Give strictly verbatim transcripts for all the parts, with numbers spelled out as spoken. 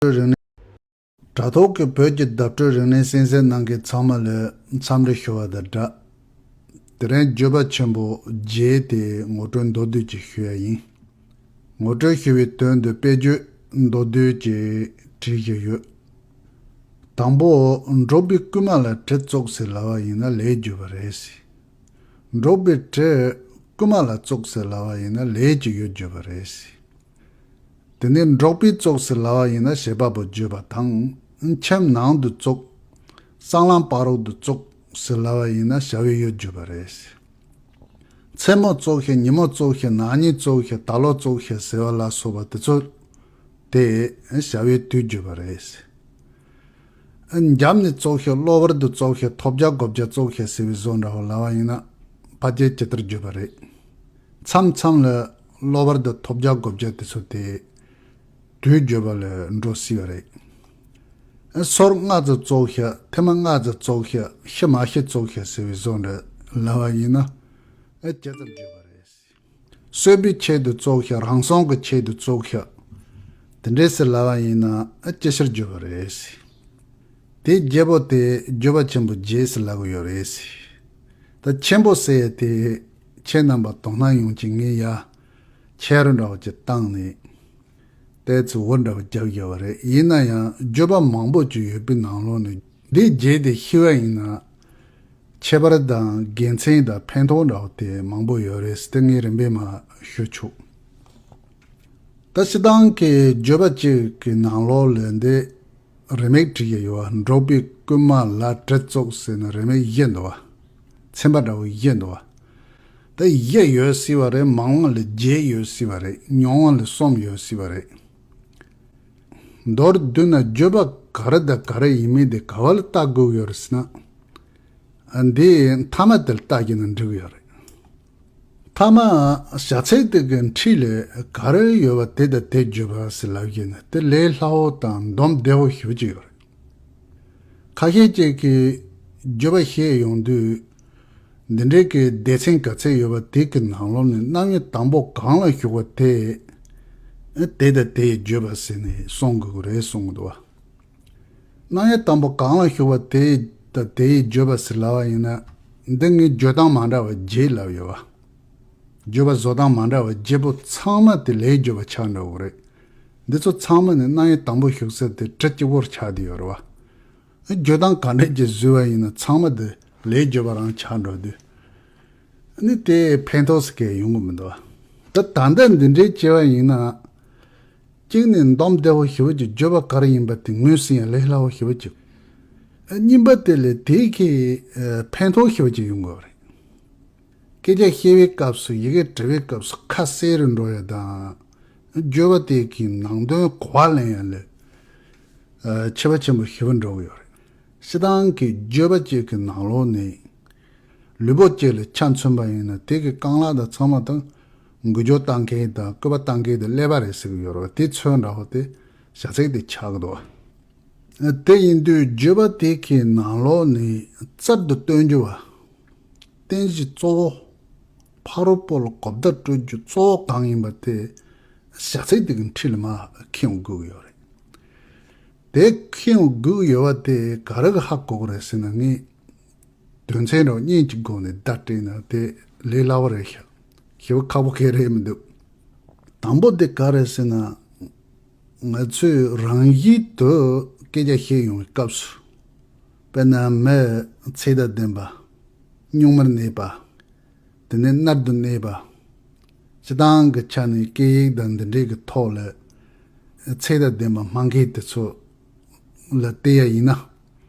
རིག་གནས། དྲ་ཐོག་གི་བོད་ཀྱི་བརྡ་སྤྲོད་རིག་གནས་གསན་གཟིགས་གནང་མཁན་ཚང་མ་ལ་འཚམས་འདྲི་ཞུ་བ་དང་སྦྲགས། དེ་རིང་བརྗོད་པ་ཆེན་པོ་བརྒྱད་དེ་ངོ་སྤྲོད་མདོར་བསྡུས་ཅིག་ཞུ་ཡ་ཡིན། ངོ་སྤྲོད་ཞུ་བའི་དོན་དུ་དཔེར་བརྗོད་མདོར་བསྡུས་ཅིག་བྲིས་བཞག་ཡོད། དང་པོ། འབྲོག་པའི་རྐུན་མ་ལ་གྲི་བཙུགས་ཟེར་ལབ་པ་ཡིན་ན་ལས་རྒྱུ་བ་རེད། འབྲོག་པའི་གྲི་རྐུན་མ་ལ་བཙུགས་ཟེར་ལབ་པ་ཡིན་ན་ལས་ཀྱི་ཡོད་རྒྱུ་བ་རེད། དེ་ནས་འབྲོག་པའི་བཙུགས་ཟེར་ལབ་པ་ཡིན་ན་བྱེད་པ་པོ་བརྗོད་པ་དང་། ཁྱིམ་ནང་དུ་བཙུགས། སྲང་ལམ་བར་དུ་བཙུགས་ཟེར་ལབ་པ་ཡིན་ན་བྱ་བའི་ཡུལ་བརྗོད་པ་རེད། མཚན་མོ་བཙུགས་ཤིང་ཉིན་མོ་བཙུགས་ཤིང་ནག་ཉེས་བཙུགས་ཤིང་ད་ལོ་བཙུགས་ཤིང་ཟེར་བ་ལ་སོགས་པ་དེ་ཚོ་དེ་བྱ་བའི་དུས་བརྗོད་པ་རེད། འཇམ་ནས་བཙུགས་ཤིང་གློ་བུར་དུ་བཙུགས་ཤིང་ཐོབ་བྱ་བགོ་བྱ་བཙུགས་ཤིང་ཟེར་བའི་བཟོ་འདྲ་བོ་ལབ་པ་ཡིན་ན་ཕལ་ཆེར་ཇི་ལྟར་བརྗོད་པ་རེད། མཚམས་མཚམས་ལ་གློ་བུར་དུ་ཐོབ་བྱ་བགོ་བྱ་དེ་ཚོ་དེ་དུས་བརྗོད་པ་ལ་འགྲོ་སྲིད་པ་རེད། སོར་སྔ་ཙམ་བཙུགས་ཤིང་ཐེངས་མ་སྔ་ཙམ་བཙུགས་ཤིང་ཤི་མ་ཤི་བཙུགས་ཤིང་ཟེར་བའི་བཟོ་འདྲ་ལབ་པ་ཡིན་ན་ཇི་ཙམ་བརྗོད་པ་རེད། གསོད་པའི་ཆེད་དུ་བཙུགས་ཤིང་རང་སྲུང་གི་ཆེད་དུ་བཙུགས་ཤིང་དེ་འདྲས་སུ་ལབ་པ་ཡིན་ན་ཅི་ཕྱིར་བརྗོད་པ་རེད། དེ་བརྒྱད་པོ་དེ་བརྗོད་པ་ཆེན་པོ་བརྒྱད་ཟེར་ལབ་གི་ཡོད་རེད། ད་ཆེན་པོ་ཟེར་ཡ་དེ་ཁྱེད་རྣམ་པ་དོ་སྣང་ཡོང་ཅིག་ངས་ཡ་ཁྱེད་རང་འདྲ་བོ་ཅིག་བཏང་ནས་ཏོག་ཙམ་འུར་འདྲ་བོ་རྒྱབ་ཡོད་པ་རེད། ཡིན་ན་ཡང་བརྗོད་པ་མང་པོ་ཅིག་ཡོད་པའི་ནང་ལོགས་ནས་འདི་བརྒྱད་དེ་ཤེས་པ་ཡིན་ན་ཁྱད་པར་དང་དགེ་མཚན་དང་ཕན་ཐོགས་འདྲ་བོ་དེ་མང་པོ་ཡོད་རེད་ཟེར་ཏེ་ངས་རིམ་པས་མར་ཞུ་ཆོག་ད་སྤྱིར་བཏང་གི་བརྗོད་པ་གཅིག་གི་ནང་ལོགས་ལ་འདི་རེ་མིག་བྲིས་ཡོད་པ། འབྲོག་པའི་རྐུན་མ་ལ་གྲི་བཙུགས་ཟེར་ནས་རེ་མིག་བཞི་འདུག་པ། ཚན་པ་འདྲ་བོ་བཞི་འདུག་པ། ད་བཞི་ཡོད་སྲིད་པ་རེད། མང་བ་ལ་བརྒྱད་ཡོད་སྲིད་པ་རེད། ཉུང་བ་ལ་གསུམ་ཡོད་སྲིད་པ་རེད། མདོར་བསྡུས་ན་བརྗོད་པ་ག་རེ་དང་ག་རེ་ཡིན་མིན་དེ་ག་བ་ལ་བལྟ་དགོས་ཡོད་རེད་ཟེར་ན། འདི་མཐའ་མ་དེ་ལ་བལྟ་རྒྱུ་ན་འགྲིག་གི་ཡོད་རེད། མཐའ་མ་བྱ་ཚིག་དེ་གི་འཁྲིས་ལ་ག་རེ་ཡོད་པ་དེ་དང་དེ་བརྗོད་པ་ཟེར་ལབ་ཀྱི་ན་དེ་ལས་སླ་བོ་དང་སྡོམ་བདེ་བོ་ཞེ་པོ་ཅིག་ཡོད་རེད། ཁ་ཤས་ཅིག་གིས་བརྗོད་པ་བཤད་ཡོང་དུས་འདི་འདྲའི་གི་སྡེ་ཚན་ག་ཚད་ཡོད་པ་དེ་གི་ནང་ལོགས་ནས་རྣམ་དབྱེ་དང་པོ་གང་ལ་ཞུགས་པ་དེ་དེ་དང་དེ་བརྗོད་པ་ཟེར་ནས་གསུང་དགོས་ཀྱི་རེད་གསུང་གི་འདུག་བ། རྣམ་དབྱེ་དང་པོ་གང་ལ་ཞུགས་པ་དེ་དང་དེ་ཡི་བརྗོད་པ་ཟེར་ལབ་པ་ཡིན་ན། འདི་ངས་བརྗོད་སྟངས་མ་འདྲ་བ་བརྒྱད་ལབ་ཡོད་པ། བརྗོད་པ་བཟོ་སྟངས་མ་འདྲ་བ་བརྒྱད་པོ་ཚང་མ་དེ་ལས་བརྗོད་པ་ཆགས་འགྲོ་གི་རེད། འདི་ཚོ་ཚང་མ་ནི་རྣམ་དབྱེ་དང་པོ་ཞུགས་ས་དེ་གྲི་གཅིག་པོར་ཆགས་བསྡད་ཡོད་རེད་བ། བརྗོད་སྟངས་ག་འདྲས་ཀྱིས་བཟོས་པ་ཡིན་ན་ཚང་མ་དེ་ལས་བརྗོད་པ་རང་ཆགས་འགྲོ་དུས། ནི་དེ་ཕན་ཐོགས་སུ་གས་ཡོང་གི་མི་འདུག་ད་ད་ལྟ་འདི་འདྲའི་བྱས་པ་ཡིན་ན། གཅིག་ནི་སྡོམ་བདེ་བོ་ཞེ་པོ་ཅིག་བརྗོད་པ་ག་རེ་ཡིན་པ་དེ་ངོས་ཟིན་ཡ་ལས་སླ་བོ་ཞེ་པོ་ཅིག་གཉིས་པ་དེ་ལས་དེའི་གི་ཕན་ཐོགས་ཞེ་པོ་ཅིག་ཡོང་དགོས་པ་རེད། སྐད་ཆ་བཤད་པའི་སྐབས་སུ་ཡི་གེ་འབྲི་བའི་སྐབས་སུ་ཁ་གསལ་རུ་འགྲོ་ཡ་དང་། བརྗོད་པ་དེ་གི་ནང་དོན་གོ་བ་ལེན་ཡ་ལས་ཁྱད་པར་ཆེན་པོ་ཞེ་པོ་འགྲོ་གི་ཡོད་རེད། སྤྱིར་བཏང་གི་བརྗོད་པ་གཅིག་གི་ནང་ལོགས་ནས་ལུས་པོ་གཅིག་ལ་ཆ་མཚོན་པ་ཡིན་ན་དེ་གི་རྐང་ལག་དང་ཚང་མ་དང་འགུལ་སྐྱོད་བཏང་མཁན་དང་སྐུད་པ་བཏང་མཁན་དེ་ཀླད་པ་རེད་ཟེར་གི་ཡོད་རེད་བ། དེ་ཚོའི་འདྲ་བོ་དེ་བྱ་ཚིག་དེ་ཆགས་གི་འདུག་བ། དེ་ཡིན་དུས་བརྗོད་པ་དེ་གི་ནང་ལོགས་ནས་རྩལ་དུ་སྟོན་རྒྱུ་བ། རྟེན་གཞི་གཙོ་བོ། ཕ་རོལ་པོ་ལ་གོ་བརྡ་སྤྲོད་རྒྱུ་གཙོ་བོ་གང་ཡིན་པ་དེ་བྱ་ཚིག་དེ་གི་འཁྲིས་ལ་མར་འཁྱེར་ཡོང་དགོས་ཀྱི་ཡོད་རེད། དེ་འཁྱེར་ཡོང་དགོས་ཀྱི་ཡོད་པ་དེ་ག་རེ་གི་ཧ་གོ་གི་རེད་ཟེར་ན། ངས་དོན་ཚན་རང་གཉིས་ཀྱི་སྒོ་ནས་བརྡ་སྤྲད་ན་དེ་ལས་སླ་བོ་རེད་ཤག་ཞེ་པོ་ཁག་པོ་གང་ཡང་རེད་མི་འདུག་དང་པོ་དེ་ག་རེད་ཟེར་ན། ང་ཚོས་རང་བཞིན་དུ་སྐད་ཆ་བཤད་ཡོང་བའི་སྐབས་སུ། དཔེར་ན་མི་ཚེ་དང་ལྡན་པ། གཉུག་མར་གནས་པ། དེ་ནས་མནར་དུ་གནས་པ། སྤྱིར་བཏང་གི་ཆ་ནས་སྐད་ཡིག་དང་འདི་འདྲའི་གི་ཐོག་ལ་ཚད་དང་ལྡན་པ་སྨྲ་མཁན་དེ་ཚོ་ལ་བལྟས་ཡ་ཡིན་ན།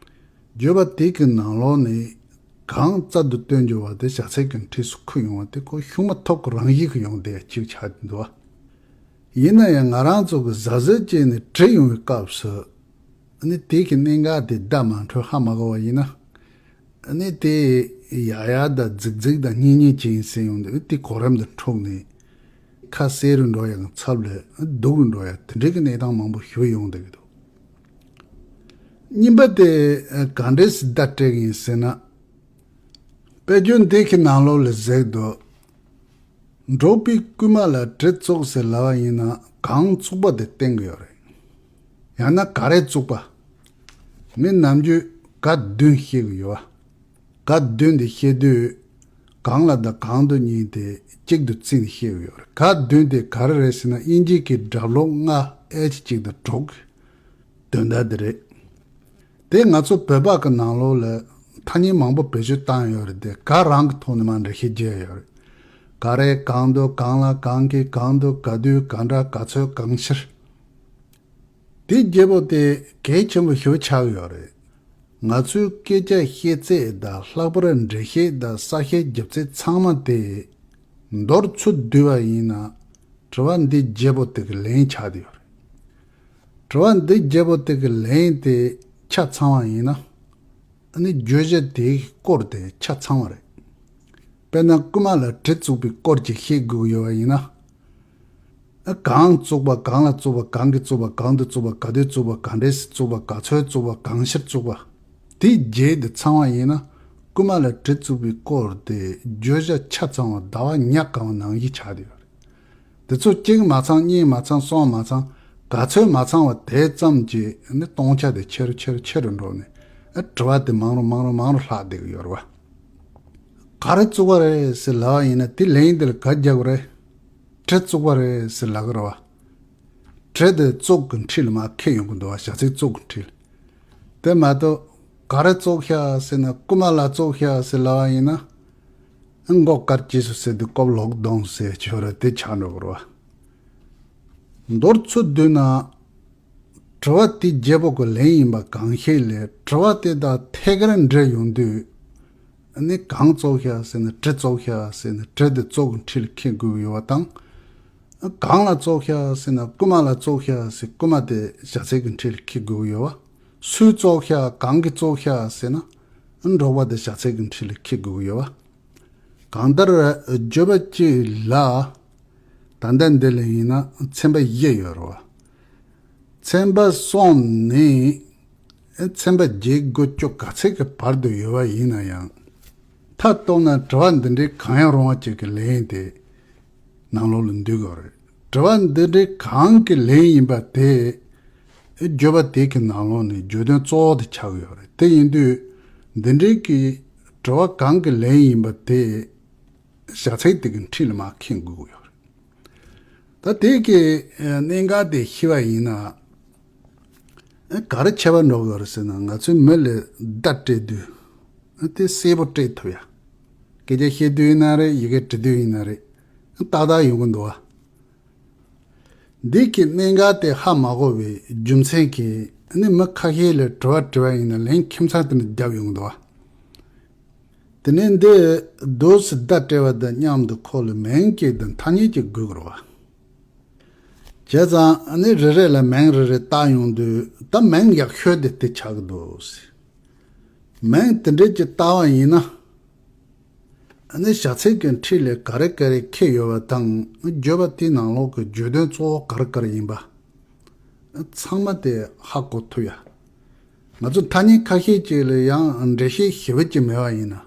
བརྗོད་པ་དེ་གི་ནང་ལོགས་ནས་གང་རྩལ་དུ་སྟོན་རྒྱུ་བ་དེ་བྱ་ཚིག་གི་འཁྲིས་སུ་འཁུར་ཡོང་བ་དེ་ཁོ་ཤུགས་མ་ཐོག་གི་རང་བཞིན་གྱིས་ཡོང་བསྡད་ཡ་གཅིག་ཆགས་འདུག་བ། ཡིན་ན་ཡང་ང་རང་ཚོ་གི་གཟབ་གཟབ་བྱས་ནས་བྲིས་ཡོང་བའི་སྐབས་སུ། ཨ་ནི་དེ་གི་གནད་འགག་དེ་བརྡ་མ་འཕྲོད་ཧ་མ་གོ་བ་ཡིན་ན། ཨ་ནི་དེ་ཡ་ཡ་དང་རྫིག་རྫིག་དང་གཉིད་གཉིད་ཅིག་ཡིན་ཟེར་ཡོང་དུས་དེ་གོ་རིམ་དུ་འཁྲུགས་ནས་ཁ་གསལ་རུ་འགྲོ་ཡག་གི་ཚབ་ལ་སྡུག་རུ་འགྲོ་ཡག་དེ་འདྲའི་གི་གནས་སྟངས་མང་པོ་ཞིག་ཡོང་བསྡད་ཀྱི་འདུག་གཉིས་པ་དེ་ག་འདྲས་སེ་བརྡ་སྤྲད་ཀྱི་ཡིན་ཟེར་ན། དཔེར་བརྗོད་འདི་གི་ནང་ལོགས་ལ་གཟིགས་དུས། འབྲོག་པའི་རྐུན་མ་ལ་གྲི་བཙུགས་ཟེར་ལབ་པ་ཡིན་ན་གང་བཙུགས་པ་དེ་བསྟན་གྱི་ཡོད་རེད། ཡང་ན་ག་རེ་བཙུགས་པ། མི་ནམ་རྒྱུན་ག་བདུན་བཤད་གི་ཡོད་བ། ག་བདུན་དེ་བཤད་དུས། གང་ལ་དང་གང་དུ་གཉིས་ཏེ་གཅིག་ཏུ་བརྩིས་ནས་བཤད་ཀྱི་ཡོད་རེད། ག་བདུན་དེ་ག་རེ་རེད་ཟེར་ན། དབྱིན་ཇིའི་གི་སྦྲག་གློག་ལྔ་ཨེཆ་གཅིག་དང་དྲུག་གི་དོན་དག་དེ་རེད། དེ་ང་ཚོ་བོད་པ་གི་ནང་ལོགས་ལ་ཐ་སྙད་མང་པོ་བེད་སྤྱོད་བཏང་ཡོད་རེད་དེ། ག་རང་གི་ཐོག་ནས་མར་འགྲེལ་བཤད་བརྒྱབ་ཡོད་རེད། ག་རེ་གང་དུ་གང་ལ་གང་གིས་གང་དུ་ག་དུས་ག་འདྲ་ག་ཚོད་གང་ཕྱིར། དེའི་བརྗེ་པོ་དེ་གལ་ཆེན་པོ་ཞེ་པོ་ཆགས་ཡོད་རེད། ང་ཚོའི་སྐད་ཆ་བཤད་ཚད་དང་། ལྷག་པར་འགྲེལ་བཤད་དང་གསལ་བཤད་རྒྱབ་ཚད་ཚང་མ་དེ་མདོར་ཚུར་བསྡུས་པ་ཡིན་ན། དྲི་བ་འདིའི་བརྗེ་པོ་དེ་གི་ལན་ཆགས་བསྡད་ཡོད་རེད། དྲི་བ་འདིའི་བརྗེ་པོ་དེ་གི་ལན་དེ་ཆ་ཚང་བ་ཡིན་ན། ཨ་ནི་བརྗོད་བྱ་དེའི་སྐོར་དེ་ཆ་ཚང་བ་རེད། དཔེར་ན་རྐུན་མ་ལ་གྲི་བཙུགས་པའི་སྐོར་ཅིག་བཤད་དགོས་ཀྱི་ཡོད་པ་ཡིན་ན། ཨ། གང་བཙུགས་པ། གང་ལ་བཙུགས་པ། གང་གིས་བཙུགས་པ། གང་དུ་བཙུགས་པ། ག་དུས་བཙུགས་པ། ག་འདྲས་སེ་བཙུགས་པ། ག་ཚོད་བཙུགས་པ། གང་ཕྱིར་བཙུགས་པ། དེའི་རྗེས་དེ་ཚང་བ་ཡིན་ན། རྐུན་མ་ལ་གྲི་བཙུགས་པའི་སྐོར་དེ་བརྗོད་བྱ་ཆ་ཚང་བ། ཟླ་བ་ཉ་གང་བ་ནང་བཞིན་ཆགས་བསྡད་ཡོད་རེད། དེ་ཚོ་གཅིག་མ་ཚང་། གཉིས་མ་ཚང་། གསུམ་མ་ཚང་། ག་ཚོད་མ་ཚང་བ་དེ་ཙམ་གྱིས་ནི་སྟོང་ཆ་དེ་ཆེ་རུ་ཆེ་རུ་ཆེ་རུ་འགྲོ་ནས། ཨ། དྲི་བ་དེ་མང་རུ་མང་རུ་མང་རུ་ལྷག་བསྡད་ཀྱི་ཡོད་རེད་བ། ག་རེ་བཙུགས་པ་རེད་ཟེར་ལབ་པ་ཡིན་ན། དེ་ལན་དེ་ལ་ག་རྒྱག་དགོས་རེད། གྲི་བཙུགས་པ་རེད་ཟེར་ལབ་ཀྱི་རེད་བ། གྲི་དེ་བཙོག་གི་འཁྲིས་ལ་མར་ཁེལ་ཡོང་གི་འདུག་བ། བྱ་ཚིག་བཙོག་གི་འཁྲིས་ལ། དེ་མ་གཏོགས་ག་རེ་བཙོག་ཤག་ཟེར་ན། རྐུན་མ་ལ་བཙོག་ཤག་ཟེར་ལབ་པ་ཡིན་ན། མགོ་དཀར་སྐྱེས་སོང་ཟེར་དུས་ཀོབ་ལོག་གདོང་ཟེར་ཆོག་རེད། དེ་ཆགས་འགྲོ་གི་རེད་བ། མདོར་ཚུར་བསྡུས་ན། དྲི་བ་དེའི་བརྗེ་པོ་གི་ལན་ཡིན་པ་གང་ཤེས་ལས། དྲི་བ་དེ་དང་ཐད་ཀར་འབྲེལ་ཡོང་དུས། ཨ་ནི་གང་བཙོག་ཤག་ཟེར་ན། གྲི་བཙོག་ཤག་ཟེར་ན། གྲི་དེ་བཙོག་གི་འཁྲིས་ལ་ཁེལ་དགོས་ཀྱི་ཡོད་པ་དང་། གང་ལ་བཙོག་ཤག་ཟེར་ན། རྐུན་མ་ལ་བཙོག་ཤག་ཟེར། རྐུན་མ་དེ་བྱ་ཚིག་གི་འཁྲིས་ལ་ཁེལ་དགོས་ཀྱི་ཡོད་པ། སུས་བཙོག་ཤག་གང་གིས་བཙོག་ཤག་ཟེར་ན། འགྲོགས་པ་དེ་བྱ་ཚིག་གི་འཁྲིས་ལ་ཁེལ་དགོས་ཀྱི་ཡོད་པ། གང་ལྟར་བརྗོད་པ་གཅིག་ལ་ད་ལྟ་འདི་ལ་ཡིན་ན་ཚན་པ་བཞི་ཡོད་རེད་བ། ཚན་པ་གསུམ་ནས་ཚན་པ་བརྒྱད་དགུ་བཅུ་ག་ཚད་ཀྱི་བར་དུ་ཡོད་པ་ཡིན་ན་ཡང་། མཐའ་གཏུགས་ན་དྲི་བ་འདི་འདྲའི་གང་ཡང་རུང་བ་ཅིག་གི་ལན་དེ་ནང་ལོགས་ལ་འདུས་དགོས་རེད། དྲི་བ་འདི་འདྲའི་གང་གི་ལན་ཡིན་པ་དེ་བརྗོད་པ་དེ་གི་ནང་ལོགས་ནས་བརྗོད་དོན་གཙོ་བོ་དེ་ཆགས་ཀྱི་ཡོད་རེད། དེ་ཡིན་དུས་འདི་འདྲའི་གི་དྲི་བ་གང་གི་ལན་ཡིན་པ་དེ་བྱ་ཚིག་དེ་གི་འཁྲིས་ལ་མར་ཁེལ་དགོས་ཀྱི་ཡོད་རེད། ད་དེ་གི་གནད་འགག་དེ་ཤེས་པ་ཡིན་ན། ག་རེ་ཁྱད་པར་འགྲོ་གི་ཡོད་རེད་ཟེར་ན། ང་ཚོའི་མི་ལ་བརྡ་སྤྲད་དུས། དེ་གསལ་པོ་སྤྲད་ཐུབ་ཡ། སྐད་ཆ་བཤད་དུས་ཡིན་ན་རེད། ཡི་གེ་འབྲི་དུས་ཡིན་ན་རེད། ཏག་ཏག་ཡོང་གི་འདུག་བ། འདི་གི་གནད་འགག་དེ་ཧ་མ་གོ་བའི་རྒྱུ་མཚན་གྱིས་ནི། མི་ཁ་ཤས་ལ་དྲི་བ་དྲིས་པ་ཡིན་ན། ལན་ཁྱིམ་ཚང་དེ་འདྲ་རྒྱབ་ཡོང་གི་འདུག་བ། དེ་ནས་འདི་རྡོ་སི་བརྡ་སྤྲད་པ་དང་མཉམ་དུ་ཁོ་ལ་མིང་གཅིག་དང་ཐ་སྙད་གཅིག་དགོས་ཀྱི་རེད་བ། བྱས་ཙང་ཨ་ནི་རེ་རེ་ལ་མིང་རེ་རེ་བཏགས་ཡོང་དུས། ད་མིང་ཡག་ཤོས་དེ་དེ་ཆགས་ཀྱི་འདུག་ཟེར། མིང་དེ་འདྲས་ཅིག་བཏགས་པ་ཡིན་ན། ཨ་ནི་བྱ་ཚིག་གི་འཁྲིས་ལ་ག་རེ་ག་རེ་ཁེལ་ཡོད་པ་དང་། བརྗོད་པ་དེའི་ནང་ལོགས་ཀྱི་བརྗོད་དོན་གཙོ་བོ་ག་རེ་ག་རེ་ཡིན་པ། ཚང་མ་དེ་ཧ་གོ་ཐུབ་ཡ། ང་ཚོ་ཐ་སྙད་ཁ་ཤས་ཅིག་ལ་ཡང་འགྲེལ་བཤད་ཞེ་པོ་ཅིག་མེད་པ་ཡིན་ན།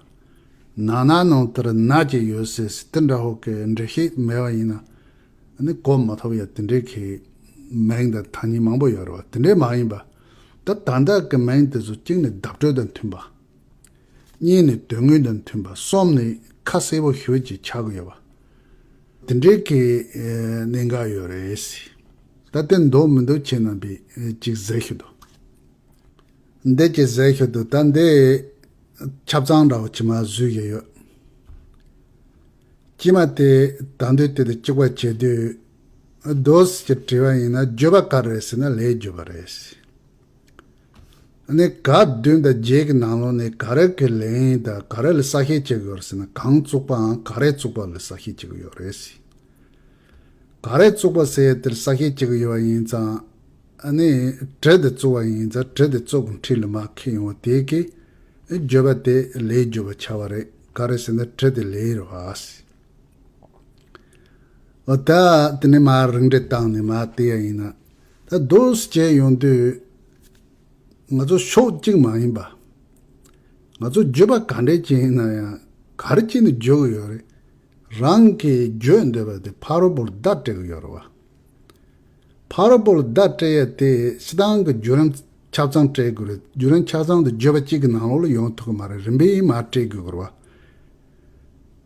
ན་ན་ནང་དེར་ན་ཅིག་ཡོད་ཟེར་ཟེར་དེ་འདྲ་བོ་གི་འགྲེལ་བཤད་མེད་པ་ཡིན་ན། ཨ་ནི་གོ་མ་ཐུབ་ཡ་དེ་འདྲའི་གི་མིང་དང་ཐ་སྙད་མང་པོ་ཡོད་རེད་བ། དེ་འདྲའི་མ་ཡིན་པ། ད་ད་ལྟ་གི་མིང་དེ་ཚོ་གཅིག་ནི་བརྡ་སྤྲོད་དང་མཐུན་པ། གཉིས་ནི་དོན་དངོས་དང་མཐུན་པ། གསུམ་ནི་ཁ་གསལ་པོ་ཞེ་པོ་ཅིག་ཆགས་ཀྱི་ཡོད་པ། དེ་འདྲའི་གི་ཨེ་གནད་འགག་ཡོད་རེད། ད་དེ་འདུག་མི་འདུག་ཁྱེད་རྣམ་པས་ཨེ་ཅིག་གཟིགས་ཤོག་དང་། འདི་ཅིག་གཟིགས་ཤོག་དང་། ད་འདི་ཆ་ཚང་འདྲ་བོ་ཅིག་མར་བཟོས་བཞག་ཡོད། ཕྱི་མ་དེ་ད་འདོད་དེ་དང་གཅིག་པ་བྱེད་དུས། རྡོ་སི་ཅིག་དྲིས་པ་ཡིན་ན། བརྗོད་པ་ག་རེ་རེད་ཟེར་ན། ལན་བརྗོད་པ་རེད། ཨ་ནི་ག་བདུན་དང་བརྒྱད་ཀྱི་ནང་ལོགས་ནས་ག་རེ་གི་ལན་དང་ག་རེ་ལ་གསལ་བཤད་བྱེད་ཀྱི་ཡོད་རེད་ཟེར་ན། གང་བཙུགས་པའམ་ག་རེ་བཙུགས་པ་ལ་གསལ་བཤད་བྱེད་ཀྱི་ཡོད་རེད། ག་རེ་བཙུགས་པ་ཟེར་ཡ་དེར་གསལ་བཤད་བྱེད་ཀྱི་ཡོད་པ་ཡིན་ཙང་། ཨ་ནི་གྲི་དེ་བཙུགས་པ་ཡིན་ཙང་། གྲི་དེ་བཙོག་གི་འཁྲིས་ལ་མར་ཁེལ་ཡོང་བ་དེ་གིས་བརྗོད་པ་དེ་ལན་བརྗོད་པ་ཆགས་པ་རེད། ག་རེ་ཟེར་ན་གྲི་དེ་ལན་རེད་བ། འོ་ད་དེ་ནས་མར་རིགས་འགྲེ་བཏང་ནས་མར་བལྟས་ཡ་ཡིན་ན། ད་རྡོ་སི་བྱས་ཡོང་དུས། ང་ཚོ་ཕྱོགས་གཅིག་མ་ཡིན་པ། ང་ཚོ་བརྗོད་པ་ག་འདྲས་ཅིག་ཡིན་ན་ཡང་། ག་རེ་བྱས་ནས་བརྗོད་ཀྱི་ཡོད་རེད། རང་གིས་བརྗོད་འདོད་པ་དེ་ཕ་རོལ་པོར་བརྡ་སྤྲད་ཀྱི་ཡོད་རེད་བ། ཕ་རོལ་པོ་ལ་བརྡ་སྤྲད་ཡ་དེ་སྤྱིར་བཏང་གི་བརྒྱུད་རིམ་ཆ་ཚང་སྤྲད་དགོས་རེད། བརྒྱུད་རིམ་ཆ་ཚང་དུ་བརྗོད་པ་གཅིག་གི་ནང་ལོགས་ལ་ཡོང་ཐུབ་ཀྱི་མ་རེད། རིམ་པས་མར་སྤྲད་དགོས་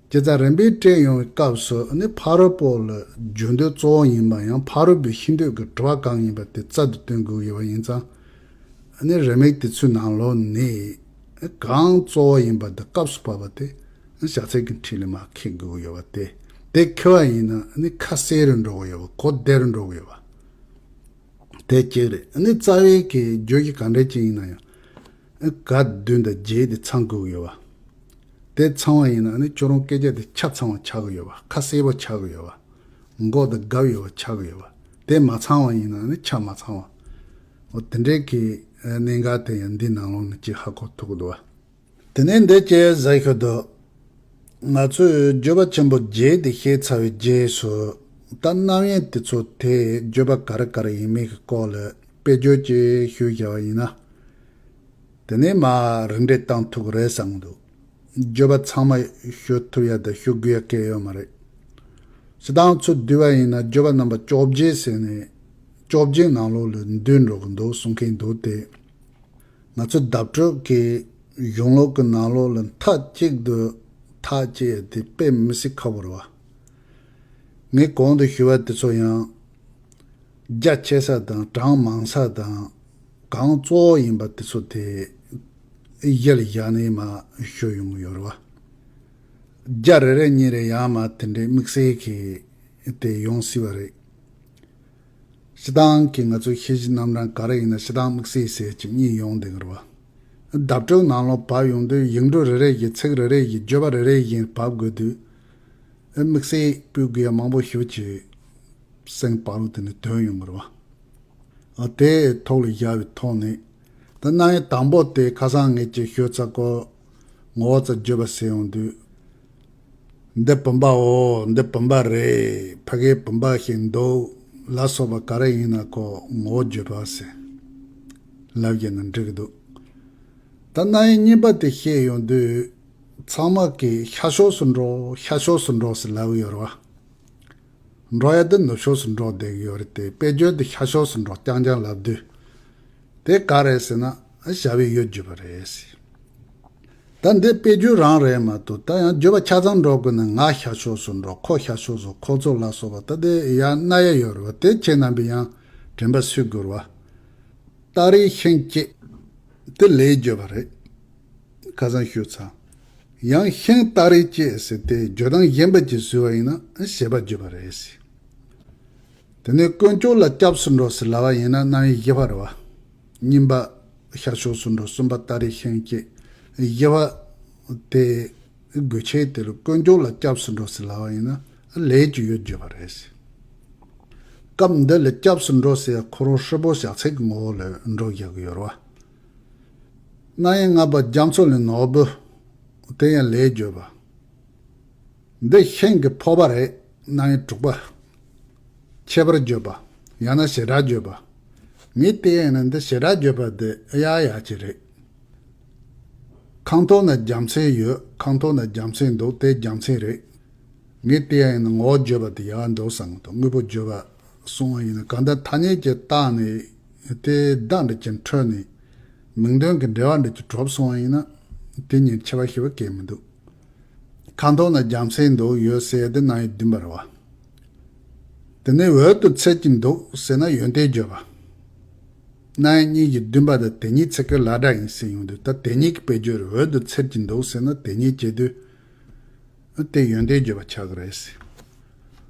ཀྱི་རེད་བ། བྱས་ཙང་རིམ་པས་སྤྲད་ཡོང་བའི་སྐབས་སུ་ནི་ཕ་རོལ་པོ་ལ་བརྗོད་འདོད་གཙོ་བོ་ཡིན་པ་ཡང་ཕ་རོལ་པོས་ཤེས་འདོད་ཀྱི་དྲི་བ་གང་ཡིན་པ་དེ་རྩལ་དུ་བཏོན་དགོས་ཡོད་པ་ཡིན་ཙང་། ནི་རེ་མིག་དེ་ཚོའི་ནང་ལོགས་ནས་གང་གཙོ་བོ་ཡིན་པ་དེ་སྐབས་སུ་བབས་པ་དེ་བྱ་ཚིག་གི་འཁྲིས་ལ་མར་འཁྱེར་དགོས་ཡོད་པ་དེ། དེ་འཁྱེར་བ་ཡིན་ན་ནི་ཁ་གསལ་རུ་འགྲོ་གི་ཡོད་པ། གོ་བདེ་རུ་འགྲོ་གི་ཡོད་པ། དེ་གཅིག་རེད། ནི་རྩ་བའི་གི་བརྗོད་གཞི་ག་འདྲ་ཅིག་ཡིན་ན་ཡང་། ག་བདུན་དང་བརྒྱད་དེ་ཚང་དགོས་ཀྱི་ཡོད་པ། དེ་ཚང་བ་ཡིན་ན་ནི་ཁྱོད་རང་སྐད་ཆ་དེ་ཆ་ཚང་བ་ཆགས་ཀྱི་ཡོད་པ། ཁ་གསལ་པོ་ཆགས་ཀྱི་ཡོད་པ། མགོ་དང་རྒྱབ་ཡོད་པ་ཆགས་ཀྱི་ཡོད་པ། དེ་མ་ཚང་བ་ཡིན་ན་ནི་ཆ་མ་ཚང་བ། འོ་དེ་འདྲའི་གི་གནད་འགག་དེ་ཡང་འདི་ནང་ལོགས་ནས་ཅིག་ཧ་གོ་ཐུབ་ཀྱི་འདུག་བ། དེ་ནས་འདི་ཅེས་ཟེར་ཞུ་དོ། ང་ཚོས་བརྗོད་པ་ཆེན་པོ་བརྒྱད་དེ་བཤད་ཚར་བའི་རྗེས་སུ། ད་རྣམ་དབྱེ་དེ་ཚོ་དེ་བརྗོད་པ་ག་རེ་ག་རེ་ཡིན་མིན་གྱི་སྐོར་ལ་དཔེ་བརྗོད་ཅིག་ཞུས་བཞག་པ་ཡིན་ན། དེ་ནས་མར་རིམ་འགྲེ་བཏང་ཐུབ་ཀྱི་རེད་བསམ་གྱི་འདུག་བརྗོད་པ་ཚང་མ་ཞུ་ཐུབ་ཡ་དང་ཞུ་དགོས་ཡ་གང་ཡང་ཡོད་མ་རེད། སྤྱིར་བཏང་ཚུར་བསྡུས་པ་ཡིན་ན་བརྗོད་པ་རྣམ་པ་བཅོ་བརྒྱད་ཟེར་ནས་བཅོ་བརྒྱད་ནང་ལོགས་ལ་འདུས་འགྲོ་གི་འདུག་གསུང་མཁན་འདུག་སྟེ། ང་ཚོ་བརྡ་སྤྲོད་ཀྱི་གཞུང་ལུགས་ཀྱི་ནང་ལོགས་ལ་མཐའ་གཅིག་ཏུ་ཐག་བཅད་དེ་དཔེ་མི་སྲིད་ཁག་པོ་རེད་བ། ངས་གོང་དུ་ཞུས་པ་དེ་ཚོ་ཡང་རྒྱ་ཆེ་ས་དང་གྲངས་མང་ས་དང་གང་གཙོ་བོ་ཡིན་པ་དེ་ཚོ་དེ་གཞི་ལ་བཞག་ནས་མར་ཞུ་ཡོང་གི་ཡོད་རེད་བ། རྒྱ་རེ་རེ་གཉིས་རེ་ཡང་མར་དེ་འདྲའི་དམིགས་བསལ་གྱི་དེ་ཡོང་སྲིད་པ་རེད། སྤྱིར་བཏང་གི་ང་ཚོའི་ཤེས་བཞིན་རྣམ་གྲངས་ག་རེ་ཡིན་ན་སྤྱིར་བཏང་དམིགས་བསལ་ཟེར་གྱི་གཉིས་ཡོང་བསྡད་ཀྱི་རེད་བ། བརྡ་སྤྲོད་ནང་ལོགས་བབས་ཡོང་དུས་ཡིག་འབྲུ་རེ་རེ་བཞིན་ཚིག་རེ་རེ་བཞིན་བརྗོད་པ་རེ་རེ་བཞིན་བབས་དགོས་དུས། དམིགས་བསལ་སྤུས་དགོས་ཡ་མང་པོ་ཞེ་པོ་ཅིག་སེམས་བག་ལུགས་དེ་ནས་ཐོན་ཡོང་གི་རེད་བ། དེའི་ཐོག་ལ་བཞག་པའི་ཐོག་ནས། ད་རྣམ་དབྱེ་དང་པོ་དེ་ཁ་སང་ངས་ཅིག་ཞུས་ཚར་གོ། ངོ་བོ་རྩ་བརྗོད་པ་ཟེར་ཡོང་དུས། འདི་བུམ་པའོ། འདི་བུམ་པ་རེད། ཕ་གིའི་བུམ་པ་ཞིག་འདུག་ལ་སོགས་པ་ག་རེ་ཡིན་ན་ཁོ་ངོ་བོ་བརྗོད་པ་ཟེར། ལབ་བྱས་ན་འགྲིག་གི་འདུག་ད་རྣམ་དབྱེ་གཉིས་པ་དེ་བཤད་ཡོང་དུས། ཚང་མ་གིས་ཤར་ཕྱོགས་སུ་འགྲོ། ཤར་ཕྱོགས་སུ་འགྲོ་ཟེར་ལབ་ཀྱི་ཡོད་རེད་བ། འགྲོ་ཡ་དེ་ནུབ་ཕྱོགས་སུ་འགྲོ་བསྡད་ཀྱི་ཡོད་རེད་དེ། དཔེ་བརྗོད་དེ་ཤར་ཕྱོགས་སུ་འགྲོ་རྐྱང་རྐྱང་ལབ་དུས། དེ་ག་རེད་ཟེར་ན། བྱ་བའི་ཡུལ་བརྗོད་པ་རེད་ཟེར། ད་འདི་དཔེ་བརྗོད་རང་རེད་མ་གཏོགས། ད་ཡང་བརྗོད་པ་ཆ་ཚང་འགྲོ་དགོས་ན། ང་ཤར་ཕྱོགས་སུ་འགྲོ། ཁོ་ཤར་ཕྱོགས་སུ། ཁོ་ཚོ་ལ་སོགས་པ། ད་དེ་ཡང་རྣམ་དབྱེ་ཡོད་རེད་བ། དེ་ཁྱེད་རྣམ་པས་ཡང་དྲན་པ་གསོས་དགོས་རེད་བ། སྟ་རེའི་ཤིང་བཅད། དེ་ལས་བརྗོད་པ་རེད། ཁ་སང་ཞུས་ཚར། ཡང་ཤིང་སྟ་རེ་བཅད་ཟེར་ཏེ་བརྗོད་སྟངས་གཞན་པ་ཅིག་བཟོས་པ་ཡིན་ན་བྱེད་པ་བརྗོད་པ་རེད་ཟེར། དེ་ནས་དཀོན་མཆོག་ལ་སྐྱབས་སུ་འགྲོ་ཟེར་ལབ་པ་ཡིན་ན་རྣམ་དབྱེ་བཞི་པ་རེད་བ། གཉིས་པ་ཤར་ཕྱོགས་སུ་འགྲོ། གསུམ་པ་སྟ་རེའི་ཤིང་བཅད། བཞི་པ་དེ། དགོས་ཆེད་དེ་ལ་དཀོན་མཆོག་ལ་སྐྱབས་སུ་འགྲོ་ཟེར་ལབ་པ་ཡིན་ན་ལས་ཀྱི་ཡུལ་བརྗོད་པ་རེད་ཟེར། སྐབས་འདི་ལ་སྐྱབས་སུ་འགྲོ་ཟེར་ཡ་ཁོ་རང་ཧྲིལ་པོ་བྱ་ཚིག་གི་ངོ་བོ་ལ་འགྲོ་བཞག་གི་ཡོད་རེད་བ། རྣམ་དབྱེ་ལྔ་པ་རྒྱ་མཚོ་ལས་ནོར་བུ། དེ་ཡང་ལས་བརྗོད་པ། འདི་ཤིང་གི་ཕོར་པ་རེད། རྣམ་དབྱེ་དྲུག་པ། ཁྱད་པར་བརྗོད་པ། ཡང་ན་བྱེ་བྲག་བརྗོད་པ། ངས་བལྟས་ཡིན་ན་འདི་བྱེ་བྲག་བརྗོད་པ་འདི་ཡག་ཡག་ཅིག་རེད། ཁང་ཐོག་ན་རྒྱལ་མཚན་ཡོད། ཁང་ཐོག་ན་རྒྱལ་མཚན་འདུག་དེ་རྒྱལ་མཚན་རེད། ངས་བལྟས་ཡིན་ན་ངོ་བོ་བརྗོད་པ་དེ་ཡག་འདུག་བསམ་གི་འདུག་དངོས་པོ་བརྗོད་པ་གསུང་བ་ཡིན་ན། གང་ལྟར་ཐ་སྙད་ཅིག་བཏགས་ནས་དེ་བརྡ་འདྲ་ཅིག་འཕྲོད་ནས་མིང་དོན་གྱི་འབྲེལ་བ་འདྲ་ཅིག་གྲུབ་སོང་བ་ཡིན་ན། དེ་གཉིས་ཁྱད་པར་ཞེ་པོ་གང་ཡང་མི་འདུག་ཁང་ཐོག་ན་རྒྱལ་མཚན་འདུག་ཡོད་ཟེར་ཡ་དེ་རྣམ་དབྱེ་བདུན་པ་རེད་བ། དེ་ནས་འོད་དུ་འཚེར་གྱིན་འདུག་ཟེར་ན་ཡོན་ཏན་བརྗོད་པ། རྣམ་དབྱེ་གཉིས་ཀྱི་བདུན་པ་དང་དེ་ཉིད་ཚིག་གི་ལ་སྒྲ་ཡིན་ཟེར་ཡོང་དུས། ད་དེ་ཉིད་ཀྱི་དཔེ་བརྗོད་རེད། འོད་དུ་འཚེར་གྱིན་འདུག་ཟེར་ན་དེ་ཉིད་བྱེད་དུས། དེ་ཡོན་ཏན་བརྗོད་པ་ཆགས་ཀྱི་རེད་ཟེར།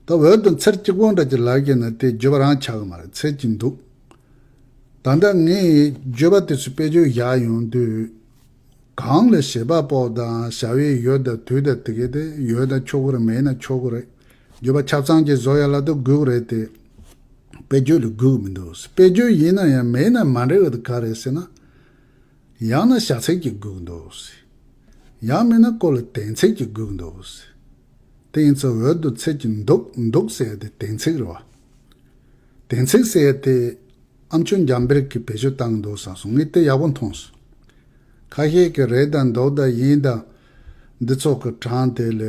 ད་འོད་དུ་འཚེར་གཅིག་པོ་འདྲ་ཅིག་ལབ་ཀྱི་ན་དེ་བརྗོད་པ་རང་ཆགས་ཀྱི་མ་རེད། འཚེར་གྱིན་འདུག་ད་ལྟ་ངས་བརྗོད་པ་དེ་ཚོ་དཔེ་བརྗོད་བཞག་ཡོང་དུས། གང་ལ་བྱེད་པ་པོ་དང་བྱ་བའི་ཡུལ་དང་དུས་དང་དེ་གའི་དེ་ཡོད་ན་ཆོག་གི་རེད། མེད་ན་ཆོག་གི་རེད། བརྗོད་པ་ཆ་ཚང་ཅིག་བཟོ་ཡ་ལ་དེ་དགོས་ཀྱི་རེད་དེ། དཔེ་བརྗོད་ལ་དགོས་ཀྱི་མི་འདུག་དཔེ་བརྗོད་ཡིན་ན་ཡང་མེད་ན་མ་འགྲིག་གི་ག་རེད་ཟེར་ན། ཡང་ན་བྱ་ཚིག་ཅིག་དགོས་ཀྱི་འདུག་ཡང་མིན་ན་ཁོ་ལ་དོན་ཚིག་ཅིག་དགོས་ཀྱི་འདུག་དེ་ཡིན་ཙང་འོད་དུ་འཚེར་གྱིན་འདུག་འདུག་ཟེར་ཡ་དེ་དོན་ཚིག་རེད་བ། དོན་ཚིག་ཟེར་ཡ་དེ། ཨ་མཆོག་འཇམ་དཔལ་གྱིས་བེད་སྤྱོད་བཏང་འདུག་བསམ་སོང་། ངས་དེ་ཡག་པོ་མཐོང་སོང་། ཁ་ཤས་ཀྱིས་རེད་དང་འདུག་དང་ཡིན་དང་། འདི་ཚོ་གི་གྲངས་དེ་ལ།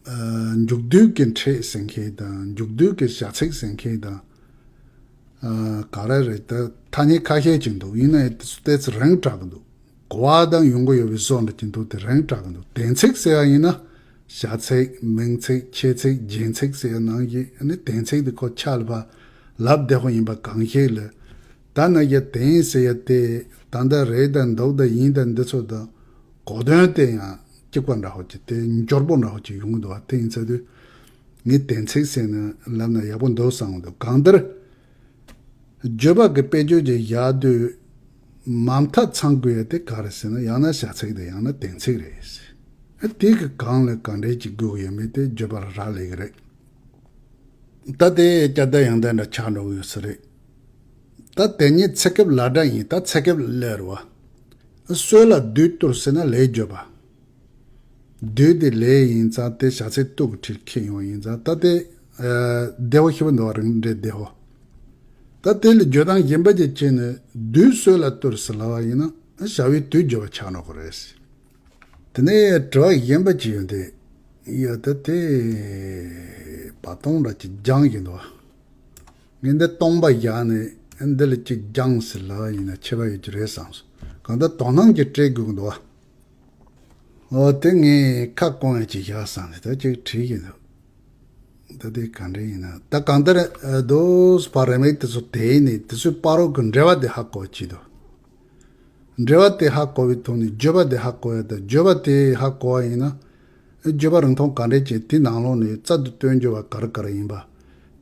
ཨ། མཇུག་བསྡུའི་གི་ཕྲད་ཟེར་མཁན་དང་། མཇུག་བསྡུའི་གི་བྱ་ཚིག་ཟེར་མཁན་དང་། ག་རེ་རེད། ད་ཐ་སྙད་ཁ་ཤས་ཅིག་འདུག། ཡིན་ན་ཡང་དེ་ཚོ་ཏོག་ཙམ་རིང་དྲགས་ཀྱི་འདུག། གོ་བ་དང་ཡོང་གི་ཡོད་པའི་བཟོ་འདྲ་ཅིག་འདུག། དེ་རིང་དྲགས་ཀྱི་འདུག། དོན་ཚིག་ཟེར་བ་ཡིན་ན། བྱ་ཚིག། མིང་ཚིག། ཆོས་ཚིག། རྒྱན་ཚིག་ཟེར་བའི་ནང་བཞིན་ཨ་ནི་དོན་ཚིག་དེ་ཁོ་ཆ་ལ་བ་ལབ་བདེ་པོ་ཡིན་པ་གང་ཤེས་ལ། ད་ན་ཡ་དོན་ཟེར་ཡ་དེ་ད་ལྟ་རེད་དང་འདུག་དང་ཡིན་དང་འདི་ཚོ་དང་གོ་དོན་དེ་ཡང་གཅིག་པ་འདྲ་པོ་ཅིག་དེ་འབྱོར་པོ་འདྲ་པོ་ཅིག་ཡོང་གི་འདུག་བ། དེ་ཡིན་ཚེ་དུས་ངས་དོན་ཚིག་ཟེར་ནས་ལབ་ན་ཡག་པོ་འདུག་བསམ་གི་འདུག། གང་ལྟར། བརྗོད་པ་གི་དཔེ་བརྗོད་ཀྱི་ཡག་དུས་མ་མཐའ་ཚང་དགོས་ཡ་དེ་ག་རེ་ཟེར་ན། ཡང་ན་བྱ་ཚིག་དེ་ཡང་ན་དོན་ཚིག་རེད། དེ་གི་གང་ལ་གང་འདྲས་ཀྱི་དགོས་ཡོད་མེད་དེ་བརྗོད་པ་ལ་རག་ལས་ཀྱི་རེད། ད་དེ་བསྐྱར་ཟློས་ཡང་ཟློས་འདྲ་ཆགས་འགྲོ་གི་ཡོད་ས་རེད། ད་དེ་ཉིད་ཚེ་སྐབས་ལ་སྒྲ་ཡིན། ད་ཚེ་སྐབས་ལ་རེད་བ། སྲོད་ལ་བདུད་གཏོར་ཟེར་ན་ལས་བརྗོད་པ། བདུད་དེ་ལས་ཡིན་ཙང་དེ་བྱ་ཚིག་ཏུ་གི་ཁྲིར་ཁྱེར་ཡོང་ཡིན་ཙང་ད་དེ་བདེ་པོ་ཞེ་པོ་འདུག་བ། རིང་འདྲའི་བདེ་པོ། ད་དེ་ལ་བརྗོད་སྟངས་གཞན་པ་ཅིག་བྱས་ནས་བདུད་སྲོད་ལ་གཏོར་ཟེར་ལབ་པ་ཡིན་ན་བྱ་བའི་དུས་བརྗོད་པ་ཆགས་འགྲོ་གི་རེད། དེ་ནས་དྲི་བ་གཞན་པ་ཅིག་ཡོད་དེ། ཡ་ད་དེ་བ་སྟོང་འདྲ་ཅིག་སྦྱངས་ཀྱི་འདུག་བ། ངས་འདི་སྟོང་པ་བཞག་ནས་འདི་ལ་ཅིག་སྦྱངས་ཟེར་ལབ་པ་ཡིན་ན་ཁྱད་པར་ཡོད་ཀྱི་རེད་བསམ་སོང་། གང་ལྟར་དོ་སྣང་ཅིག་སྤྲད་དགོས་ཀྱི་འདུག་བ། འོ་དེ་ངས་ཁ་སྐོང་ཡ་ཅིག་བཞག་བསམ་ནས་ད་ཅིག་བྲིས་ཀྱི་འདུག། ད་དེ་ག་འདྲ་ཡིན་ན། ད་གང་ལྟར་ཨ་དོ་བ་རེ་མིག་དེ་ཚོ་དེ་ནས་དེ་ཚོའི་བར་རོག་གི་འབྲེལ་བ་དེ་ཧ་གོ་ཅི་འདུག། འབྲེལ་བ་དེ་ཧ་གོ་བའི་ཐོག་ནས་བརྗོད་པ་དེ་ཧ་གོ་ཡ་དང་། བརྗོད་པ་དེ་ཧ་གོ་བ་ཡིན་ན། བརྗོད་པ་རིང་ཐུང་ག་འདྲས་ཀྱི་དེ་ནང་ལོགས་ནས་རྩལ་དུ་སྟོན་རྒྱུ་བ་ག་རེ་ག་རེ་ཡིན་པ་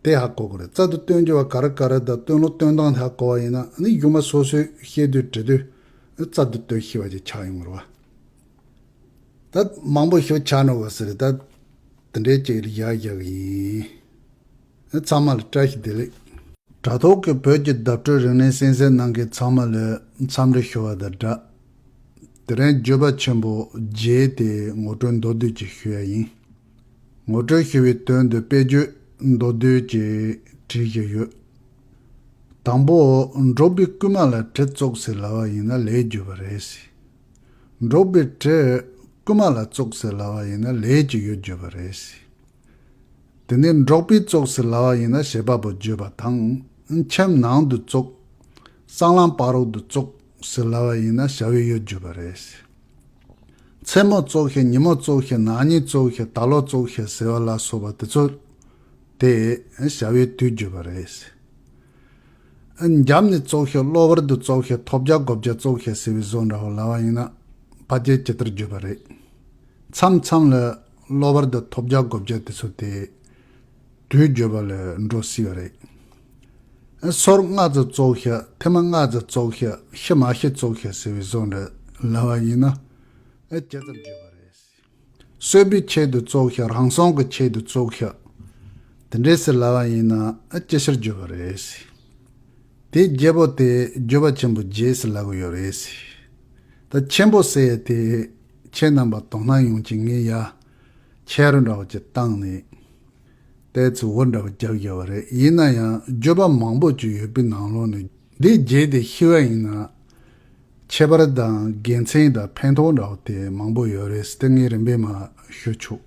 དེ་ཧ་གོ་དགོས་རེད། རྩལ་དུ་སྟོན་རྒྱུ་བ་ག་རེ་ག་རེ་དང་སྟོན་ལུགས་སྟོན་སྟངས་དེ་ཧ་གོ་བ་ཡིན་ན་ནི་གཞུག་མ་སོ་སོས་བཤད་དུས་འབྲི་དུས་རྩལ་དུ་སྟོན་ཤེས་པ་ཅིག་ཆགས་ཡོང་གི་རེད་བ། ད་མང་པོ་ཞིག་ཆགས་འགྲོ་གི་ཟེར། ད་དེ་འདྲའི་ཅིག་ལ་ཡག་ཡག་ཡིན། ཚང་མ་ལ་བཀྲ་ཤིས་བདེ་ལེགས། དྲ་ཐོག་གི་བོད་ཀྱི་བརྡ་སྤྲོད་རིག་གནས་གསན་གཟིགས་གནང་མཁན་ཚང་མ་ལ་འཚམས་འདྲི་ཞུ་བ་དང་སྦྲགས། དེ་རིང་བརྗོད་པ་ཆེན་པོ་བརྒྱད་དེ་ངོ་སྤྲོད་མདོར་བསྡུས་ཅིག་ཞུ་ཡ་ཡིན། ངོ་སྤྲོད་ཞུ་བའི་དོན་དུ་དཔེ་བརྗོད་མདོར་བསྡུས་ཅིག་བྲིས་བཞག་ཡོད། དང་པོ། འབྲོག་པའི་རྐུན་མ་ལ་གྲི་བཙུགས་ཟེར་ལབ་པ་ཡིན་ན་ལས་བརྗོད་པ་རེད། འབྲོག་པའི་གྲི་རྐུན་མ་ལ་བཙུགས་ཟེར་ལབ་པ་ཡིན་ན་ལས་ཀྱི་ཡུལ་བརྗོད་པ་རེད། དེ་ནས་འབྲོག་པའི་བཙུགས་ཟེར་ལབ་པ་ཡིན་ན་བྱེད་པ་པོ་བརྗོད་པ་དང་། ཁྱིམ་ནང་དུ་བཙུགས། སྲང་ལམ་བར་རོག་ཏུ་བཙུགས་ཟེར་ལབ་པ་ཡིན་ན་བྱ་བའི་ཡུལ་བརྗོད་པ་རེད། མཚན་མོ་བཙུགས་ཤིག། ཉིན་མོ་བཙུགས་ཤིག། ན་ནིང་བཙུགས་ཤིག། ད་ལོ་བཙུགས་ཤིག་ཟེར་བ་ལ་སོགས་པ་དེ་ཚོ་དེ་བྱ་བའི་དུས་བརྗོད་པ་རེད། འཇམ་ནས་བཙུགས་ཤིག། གློ་བུར་དུ་བཙུགས་ཤིག། ཐོབ་བྱ་བགོ་བྱ་བཙུགས་ཤིག་ཟེར་བའི་བཟོ་འདྲ་བོ་ལབ་པ་ཡིན་ན་ཕལ་ཆེར་ཇི་ལྟར་བརྗོད་པ་རེད། མཚམས་མཚམས་ལ་གློ་བུར་དུ་ཐོབ་བྱ་བགོ་བྱ་དེ་ཚོ་དེ་དུས་བརྗོད་པ་ལ་འགྲོ་སྲིད་པ་རེད། སོར་སྔ་ཙམ་བཙུགས་ཤིག། ཐེངས་མ་སྔ་ཙམ་བཙུགས་ཤིག། ཤི་མ་ཤི་བཙུགས་ཤིག་ཟེར་བའི་བཟོ་འདྲ་ལབ་པ་ཡིན་ན་ཇི་ཙམ་བརྗོད་པ་རེད། གསོད་པའི་ཆེད་དུ་བཙུགས་ཤིག། རང་སྲུང་གི་ཆེད་དུ་བཙུགས་ཤིག། དེ་འདྲས་སེ་ལབ་པ་ཡིན་ན་ཅི་ཕྱིར་བརྗོད་པ་རེད། དེ་བརྒྱད་པོ་དེ་བརྗོད་པ་ཆེན་པོ་བརྒྱད་ཟེར་ལབ་གི་ཡོད་རེད། ད་ཆེན་པོ་ཟེར་ཡ་དེ་ཁྱེད་རྣམ་པ་དོ་སྣང་ཡོང་ཅིག། ངས་ཡ་ཁྱེད་རང་འདྲ་བོ་ཅིག་བཏང་ནས་ཏོག་ཙམ་འུར་འདྲ་བོ་རྒྱབ་ཡོད་པ་རེད། ཡིན་ན་ཡང་བརྗོད་པ་མང་པོ་ཅིག་ཡོད་པའི་ནང་ལོགས་ནས་འདི་བརྒྱད་དེ་ཤེས་པ་ཡིན་ན། ཁྱད་པར་དང་དགེ་མཚན་དང་ཕན་ཐོགས་འདྲ་བོ་དེ་མང་པོ་ཡོད་རེད། དེ་ངས་རིམ་པས་མར་ཞུ་ཆོག།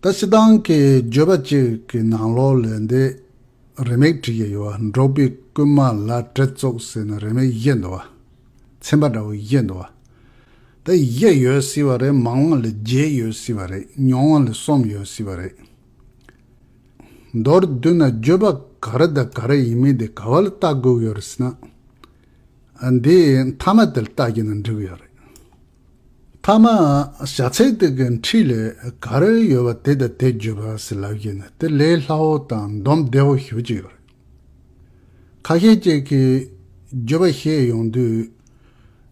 ད་སྤྱིར་བཏང་གི་བརྗོད་པ་གཅིག་གི་ནང་ལོགས་ལ་འདི་རེ་མིག་བྲིས་ཡོད་པ། འབྲོག་པའི་རྐུན་མ་ལ་གྲི་བཙུགས་ཟེར་ནས་རེ་མིག་བཞི་འདུག་བ། ཚན་པ་འདྲ་བོ་བཞི་འདུག་བ། ད་བཞི་ཡོད་སྲིད་པ་རེད། མང་བ་ལ་བརྒྱད་ཡོད་སྲིད་པ་རེད། ཉུང་བ་ལ་གསུམ་ཡོད་སྲིད་པ་རེད། མདོར་བསྡུས་ན་བརྗོད་པ་ག་རེ་དང་ག་རེ་ཡིན་མིན་དེ་ག་བ་ལ་ལྟ་དགོས་ཡོད་རེད་ཟེར་ན། འདི་མཐའ་མ་དེ་ལ་ལྟ་རྒྱུ་ན་འགྲིག་གི་ཡོད་རེད། མཐའ་མ་བྱ་ཚིག་དེ་གི་འཁྲིས་ལ་ག་རེ་ཡོད་པ་དེ་དང་དེ་བརྗོད་པ་ཟེར་ལབ་ཀྱི་ན་དེ་ལས་སླ་བོ་དང་འདོམས་བདེ་བོ་ཞེ་པོ་ཅིག་ཡོད་རེད། ཁ་ཤས་ཅིག་གིས་བརྗོད་པ་བཤད་ཡོང་དུས།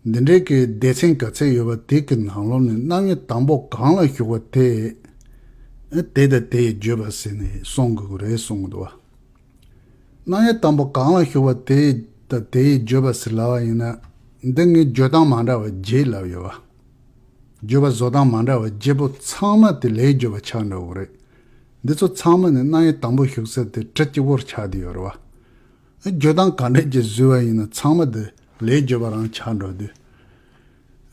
འདི་འདྲའི་གི་སྡེ་ཚན་ག་ཚད་ཡོད་པ་དེ་གི་ནང་ལོགས་ནས་རྣམ་དབྱེ་དང་པོ་གང་ལ་ཞུགས་པ་དེ། དེ་དང་དེ་ཡི་བརྗོད་པ་ཟེར་ནས་གསུང་དགོས་ཀྱི་རེད་གསུང་གི་འདུག་བ། རྣམ་དབྱེ་དང་པོ་གང་ལ་ཞུགས་པ་དེ་དང་དེ་ཡི་བརྗོད་པ་ཟེར་ལབ་པ་ཡིན་ན། འདི་ངས་བརྗོད་སྟངས་མ་འདྲ་བ་བརྒྱད་ལབ་ཡོད་བ། བརྗོད་པ་བཟོ་སྟངས་མ་འདྲ་བ་བརྒྱད་པོ་ཚང་མ་དེ་ལས་བརྗོད་པ་ཆགས་འགྲོ་གི་རེད། འདི་ཚོ་ཚང་མ་ནི་རྣམ་དབྱེ་དང་པོ་ཞུགས་ས་དེ་གྲི་གཅིག་པོར་ཆགས་བསྡད་ཡོད་རེད་བ། བརྗོད་སྟངས་ག་འདྲས་ཀྱི་བཟོས་པ་ཡིན་ན་ཚང་མ་དེ་ལས་བརྗོད་པ་རང་ཆགས་འགྲོ་དུས།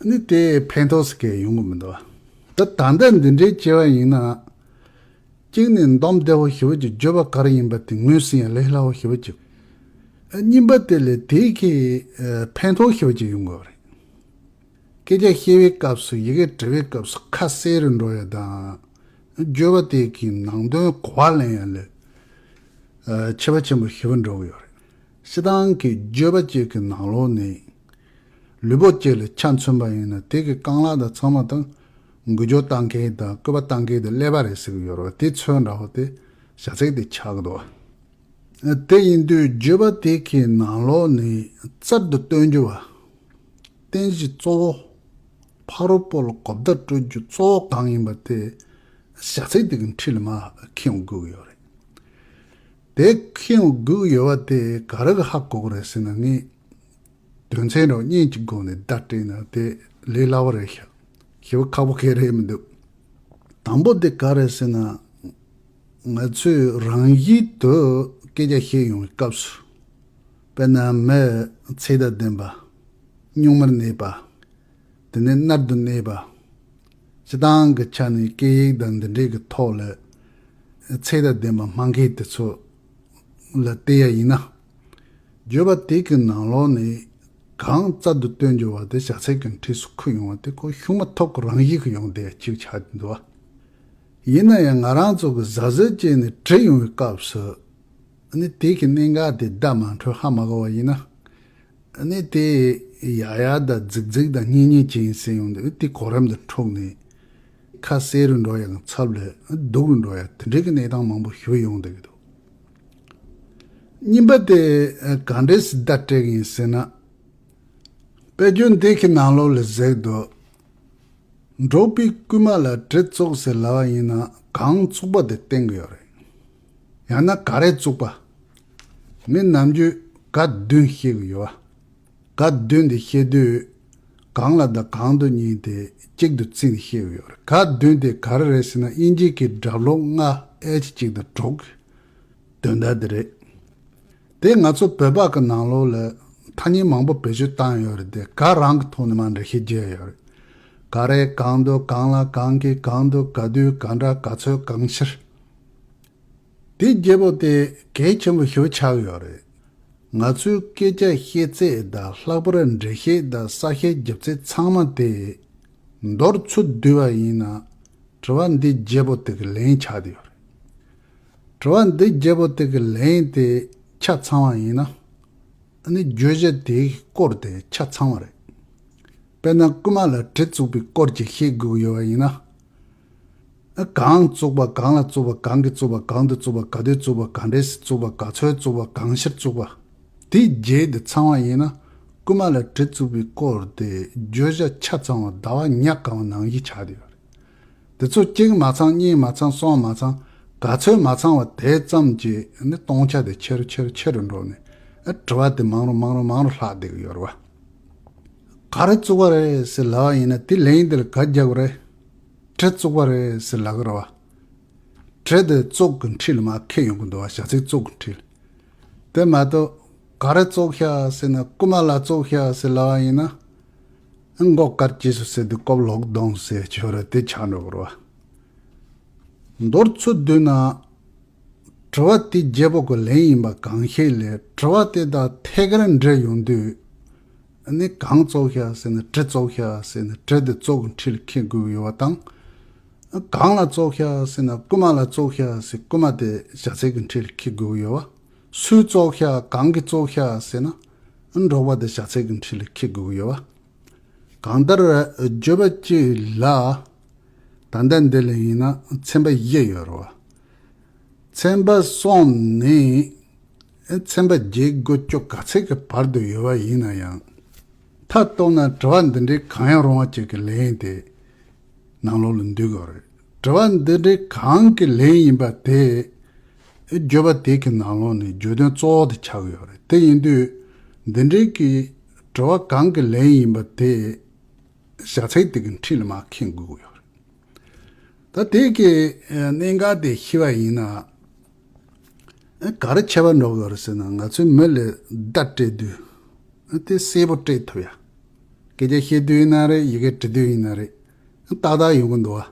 ནི་དེ་ཕན་ཐོགས་སུ་གས་ཡོང་གི་མི་འདུག་བ། ད་ད་ལྟ་འདི་འདྲའི་བྱས་པ་ཡིན་ན། གཅིག་ནས་འདོམས་བདེ་བོ་ཞེ་པོ་ཅིག། བརྗོད་པ་ག་རེ་ཡིན་པ་དེ་ངོས་ཟིན་ཡ་ལས་སླ་བོ་ཞེ་པོ་ཅིག། གཉིས་པ་དེ་ལས་དེ་གི་ཕན་ཐོགས་ཞེ་པོ་ཅིག་ཡོང་གི་རེད། སྐད་ཆ་བཤད་པའི་སྐབས་སུ་ཡི་གེ་འབྲི་བའི་སྐབས་སུ་ཁ་གསལ་རུ་འགྲོ་ཡ་དང་། བརྗོད་པ་དེ་གི་ནང་དོན་གོ་བ་ལེན་ཡ་ལས་ཁྱད་པར་ཆེན་པོ་ཞེ་པོ་འགྲོ་གི་ཡོད་རེད། སྤྱིར་བཏང་གི་བརྗོད་པ་གཅིག་གི་ནང་ལོགས་ནས་ལུས་པོ་གཅིག་ལ་ཆ་མཚོན་པ་ཡིན་ན། དེ་གི་རྐང་ལག་དང་ཚང་མ་དང་འགུལ་སྐྱོད་བཏང་མཁན་དང་སྐུད་པ་བཏང་མཁན་དེ་ཀླད་པ་རེད་ཟེར་གི་ཡོད་རེད་བ། དེ་ཚོ་འདྲ་བོ་དེ་བྱ་ཚིག་དེ་ཆགས་ཀྱི་འདུག་བ། དེ་ཡིན་དུས་བརྗོད་པ་དེ་གི་ནང་ལོགས་ནས་རྩལ་དུ་སྟོན་རྒྱུ་བ། རྟེན་གཞི་གཙོ་བོ། ཕ་རོལ་པོ་ལ་གོ་བརྡ་སྤྲོད་རྒྱུ་གཙོ་བོ་གང་ཡིན་པ་དེ་བྱ་ཚིག་དེ་གི་འཁྲིས་ལ་མར་འཁྱེར་ཡོང་དགོས་ཀྱི་ཡོད་རེད། དེ་འཁྱེར་ཡོང་དགོས་ཀྱི་ཡོད་པ་དེ་ག་རེ་གི་ཧ་གོ་གི་རེད་ཟེར་ན། ངས་དོན་ཚན་རོ་གཉིས་ཀྱི་སྒོ་ནས་བརྡ་སྤྲད་ན་དེ་ལས་སླ་བོ་རེད་ཤག། ཞེ་པོ་ཁག་པོ་གང་ཡང་རེད་མི་འདུག། དང་པོ་དེ་ག་རེད་ཟེར་ན། ང་ཚོས་རང་བཞིན་དུ་སྐད་ཆ་བཤད་ཡོང་བའི་སྐབས་སུ། དཔེར་ན་མི་ཚེ་དང་ལྡན་པ། སྙུང་མར་གནས་པ། དེ་ནས་མནར་དུ་གནས་པ། སྤྱིར་བཏང་གི་ཆ་ནས་སྐད་ཡིག་དང་འདི་འདྲའི་གི་ཐོག་ལ་ཚད་དང་ལྡན་པ་སྨྲ་མཁན་དེ་ཚོ་ལ་བལྟས་ཡ་ཡིན་ན། བརྗོད་པ་དེ་གི་ནང་ལོགས་ནས་གང་རྩལ་དུ་སྟོན་རྒྱུ་བ་དེ་བྱ་ཚིག་གི་འཁྲིས་སུ་འཁྱེར་ཡོང་བ་དེ་ཁོ་ཤུགས་མ་ཐོགས་ཀྱི་རང་བཞིན་གྱིས་ཡོང་བསྡད་ཡ་གཅིག་ཆགས་ཀྱི་འདུག་བ། ཡིན་ན་ཡང་ང་རང་ཚོ་གི་གཟབ་གཟབ་བྱས་ནས་བྲིས་ཡོང་བའི་སྐབས་སུ། ཨ་ནི་དེ་གི་གནད་འགག་དེ་བརྡ་མ་འཕྲོད་ཧ་མ་གོ་བ་ཡིན་ན། ཨ་ནི་དེ་ཡག་ཡག་དང་རྫིག་རྫིག་དང་སྙན་སྙན་ཅན་ཡིན་ཟེར་ཡོང་དུས། དེ་གོ་རིམ་དུ་འཁྲུགས་ནས་ཁ་གསལ་རུ་འགྲོ་ཡག་གི་ཚབ་ལ་སྡུག་རུ་འགྲོ་ཡག་དེ་འདྲའི་གི་གནས་སྟངས་མང་པོ་ཞིག་ཡོང་བསྡད་ཀྱི་འདུག། གཉིས་པ་དེ་ག་འདྲས་སེ་བརྡ་སྤྲད་ཀྱི་ཡིན་ཟེར་ན། དཔེ་བརྗོད་འདི་གི་ནང་ལོགས་ལ་གཟིགས་དུས། འབྲོག་པའི་རྐུན་མ་ལ་གྲི་བཙུགས་ཟེར་ལབ་པ་ཡིན་ན་གང་བཙུགས་པ་དེ་བསྟན་གྱི་ཡོད་རེད། ཡང་ན་ག་རེ་བཙུགས་པ། མི་ནམ་རྒྱུན་ག་བདུན་བཤད་གི་ཡོད་བ། ག་བདུན་དེ་བཤད་དུས་གང་ལ་དང་གང་དུ་གཉིས་ཏེ་གཅིག་ཏུ་བརྩིས་ནས་བཤད་གི་ཡོད་རེད། ག་བདུན་དེ་ག་རེ་རེད་ཟེར་ན། དབྱིན་ཇི་གི་སྦྲག་ལུགས་ལྔ་ཨེཆ་གཅིག་དང་དྲུག་གི་དོན་དག་དེ་རེད། དེ་ང་ཚོ་བོད་པ་གི་ནང་ལོགས་ལ་ཐ་སྙད་མང་པོ་བེད་སྤྱོད་བཏང་ཡོད་རེད་དེ། ག་རང་གི་ཐོག་ནས་མར་འགྲེལ་བཤད་རྒྱག་ཡོད་རེད། ག་རེ་གང་དུ་གང་ལ་གང་གིས་གང་དུ་ག་དུས་གང་འདྲ་ག་ཚོད་གང་ཕྱིར། དེ་བརྗེ་པོ་དེ་གལ་ཆེན་པོ་ཞིག་ཆགས་ཡོད་རེད། ང་ཚོའི་སྐད་ཆ་བཤད་ཚད་དང་། ལྷག་པར་འགྲེལ་བཤད་དང་གསལ་བཤད་རྒྱབ་ཚད་ཚང་མ་དེ་མདོར་ཚུར་བསྡུས་པ་ཡིན་ན། དྲི་བ་འདི་བརྗེ་པོ་དེ་གི་ལན་ཆགས་བསྡད་ཡོད་རེད། དྲི་བ་འདི་བརྗེ་པོ་དེ་གི་ལན་དེ་ཆ་ཚང་བ་ཡིན་ན། ཨ་ནི་བརྗོད་བྱ་དེའི་སྐོར་དེ་ཆ་ཚང་བ་རེད། དཔེར་ན་རྐུན་མ་ལ་གྲི་བཙུགས་པའི་སྐོར་ཅིག་བཤད་དགོས་ཀྱི་ཡོད་པ་ཡིན་ན། ཨ། གང་བཙུགས་པ། གང་ལ་བཙུགས་པ། གང་གིས་བཙུགས་པ། གང་དུ་བཙུགས་པ། ག་དུས་བཙུགས་པ། ག་འདྲས་སེ་བཙུགས་པ། ག་ཚོད་བཙུགས་པ། གང་ཕྱིར་བཙུགས་པ། དེ་བརྗེས་ཏེ་ཚང་བ་ཡིན་ན། རྐུན་མ་ལ་གྲི་བཙུགས་པའི་སྐོར་དེ་བརྗོད་བྱ་ཆ་ཚང་བ་ཟླ་བ་ཉ་གང་བ་ནང་བཞིན་ཆགས་བསྡད་ཡོད་རེད། དེ་ཚོ་གཅིག་མ་ཚང་། གཉིས་མ་ཚང་། གསུམ་མ་ཚང་། ག་ཚོད་མ་ཚང་བ་དེ་ཙམ་གྱིས་ནི་སྟོང་ཆ་དེ་ཆེ་རུ་ཆེ་རུ་ཆེ་རུ་འགྲོ་ནས། ཨ། དྲི་བ་དེ་མང་རུ་མང་རུ་མང་རུ་ལྷག་བསྡད་ཀྱི་ཡོད་རེད་བ། ག་རེ་བཙུགས་པ་རེད་ཟེར་ལབ་པ་ཡིན་ན། དེ་ལན་དེ་ལ་ག་རྒྱག་དགོས་རེད། གྲི་བཙུགས་པ་རེད་ཟེར་ལབ་ཀྱི་རེད་བ། གྲི་དེ་བཙུགས་ཀྱི་འཁྲིས་ལ་མར་འཁྱེར་ཡོང་གི་འདུག་བ། བྱ་ཚིག་བཙུགས་ཀྱི་འཁྲིས་ལ། དེ་མ་གཏོགས་ག་རེ་བཙུགས་ཤག་ཟེར་ན། རྐུན་མ་ལ་བཙུགས་ཤག་ཟེར་ལབ་པ་ཡིན་ན། མགོ་དཀར་སྐྱེས་སོང་ཟེར་དུས་སྐོར་ལོག་གདོང་ཟེར་ཆོག་རེད། དེ་ཆགས་འགྲོ་གི་རེད་བ། མདོར་ཚུར་བསྡུས་ན། དྲི་བ་དེ་བརྗེ་པོ་གི་ལན་ཡིན་པ་གང་ཤེས་ལས། དྲི་བ་དེ་དང་ཐད་ཀར་འབྲེལ་ཡོང་དུས། ཨ་ནི་གང་བཙུགས་ཤག་ཟེར་ན། གྲི་བཙུགས་ཤག་ཟེར་ན། གྲི་དེ་བཙུགས་ཀྱི་འཁྲིས་ལ་འཁྱེར་དགོས་ཀྱི་ཡོད་པ་དང་། གང་ལ་བཙུགས་ཤག་ཟེར་ན། རྐུན་མ་ལ་བཙུགས་ཤག་ཟེར། རྐུན་མ་དེ་བྱ་ཚིག་གི་འཁྲིས་ལ་འཁྱེར་དགོས་ཀྱི་ཡོད་པ། སུས་བཙུགས་ཤག་གང་གིས་བཙུགས་ཤག་ཟེར་ན། འབྲོག་པ་དེ་བྱ་ཚིག་གི་འཁྲིས་ལ་འཁྱེར་དགོས་ཀྱི་ཡོད་པ། གང་ལྟར་བརྗོད་པ་གཅིག་ལ། ད་ལྟ་འདི་ལ་ཡིན་ན་ཚན་པ་བཞི་ཡོད་རེད་བ། ཚན་པ་གསུམ་ནས་ཚན་པ་བརྒྱད་དགུ་བཅུ་ག་ཚད་ཀྱི་བར་དུ་ཡོད་པ་ཡིན་ན་ཡང་། མཐའ་གཏུགས་ན་དྲི་བ་འདི་འདྲའི་གང་ཡང་རུང་བ་ཅིག་གི་ལན་དེ་ནང་ལོགས་ལ་འདུས་དགོས་རེད། དྲི་བ་འདི་འདྲའི་གང་གི་ལན་ཡིན་པ་དེ། བརྗོད་པ་དེ་གི་ནང་ལོགས་ནས་བརྗོད་དོན་གཙོ་བོ་དེ་ཆགས་ཀྱི་ཡོད་རེད། དེ་ཡིན་དུས་འདི་འདྲའི་གི་དྲི་བ་གང་གི་ལན་ཡིན་པ་དེ་བྱ་ཚིག་དེ་གི་འཁྲིས་ལ་མར་འཁྱེར་དགོས་ཀྱི་ཡོད་རེད། ད་དེ་གི་གནད་འགག་དེ་ཤེས་པ་ཡིན་ན། ག་རེ་ཁྱད་པར་འགྲོ་གི་ཡོད་རེད་ཟེར་ན། ང་ཚོའི་མི་ལ་བརྡ་སྤྲད་དུས་དེ་གསལ་པོ་སྤྲད་ཐུབ་ཡ། སྐད་ཆ་བཤད་དུས་ཡིན་ན་རེད། ཡི་གེ་འབྲི་དུས་ཡིན་ན་རེད། ཏག་ཏག་ཡོང་གི་འདུག་བ།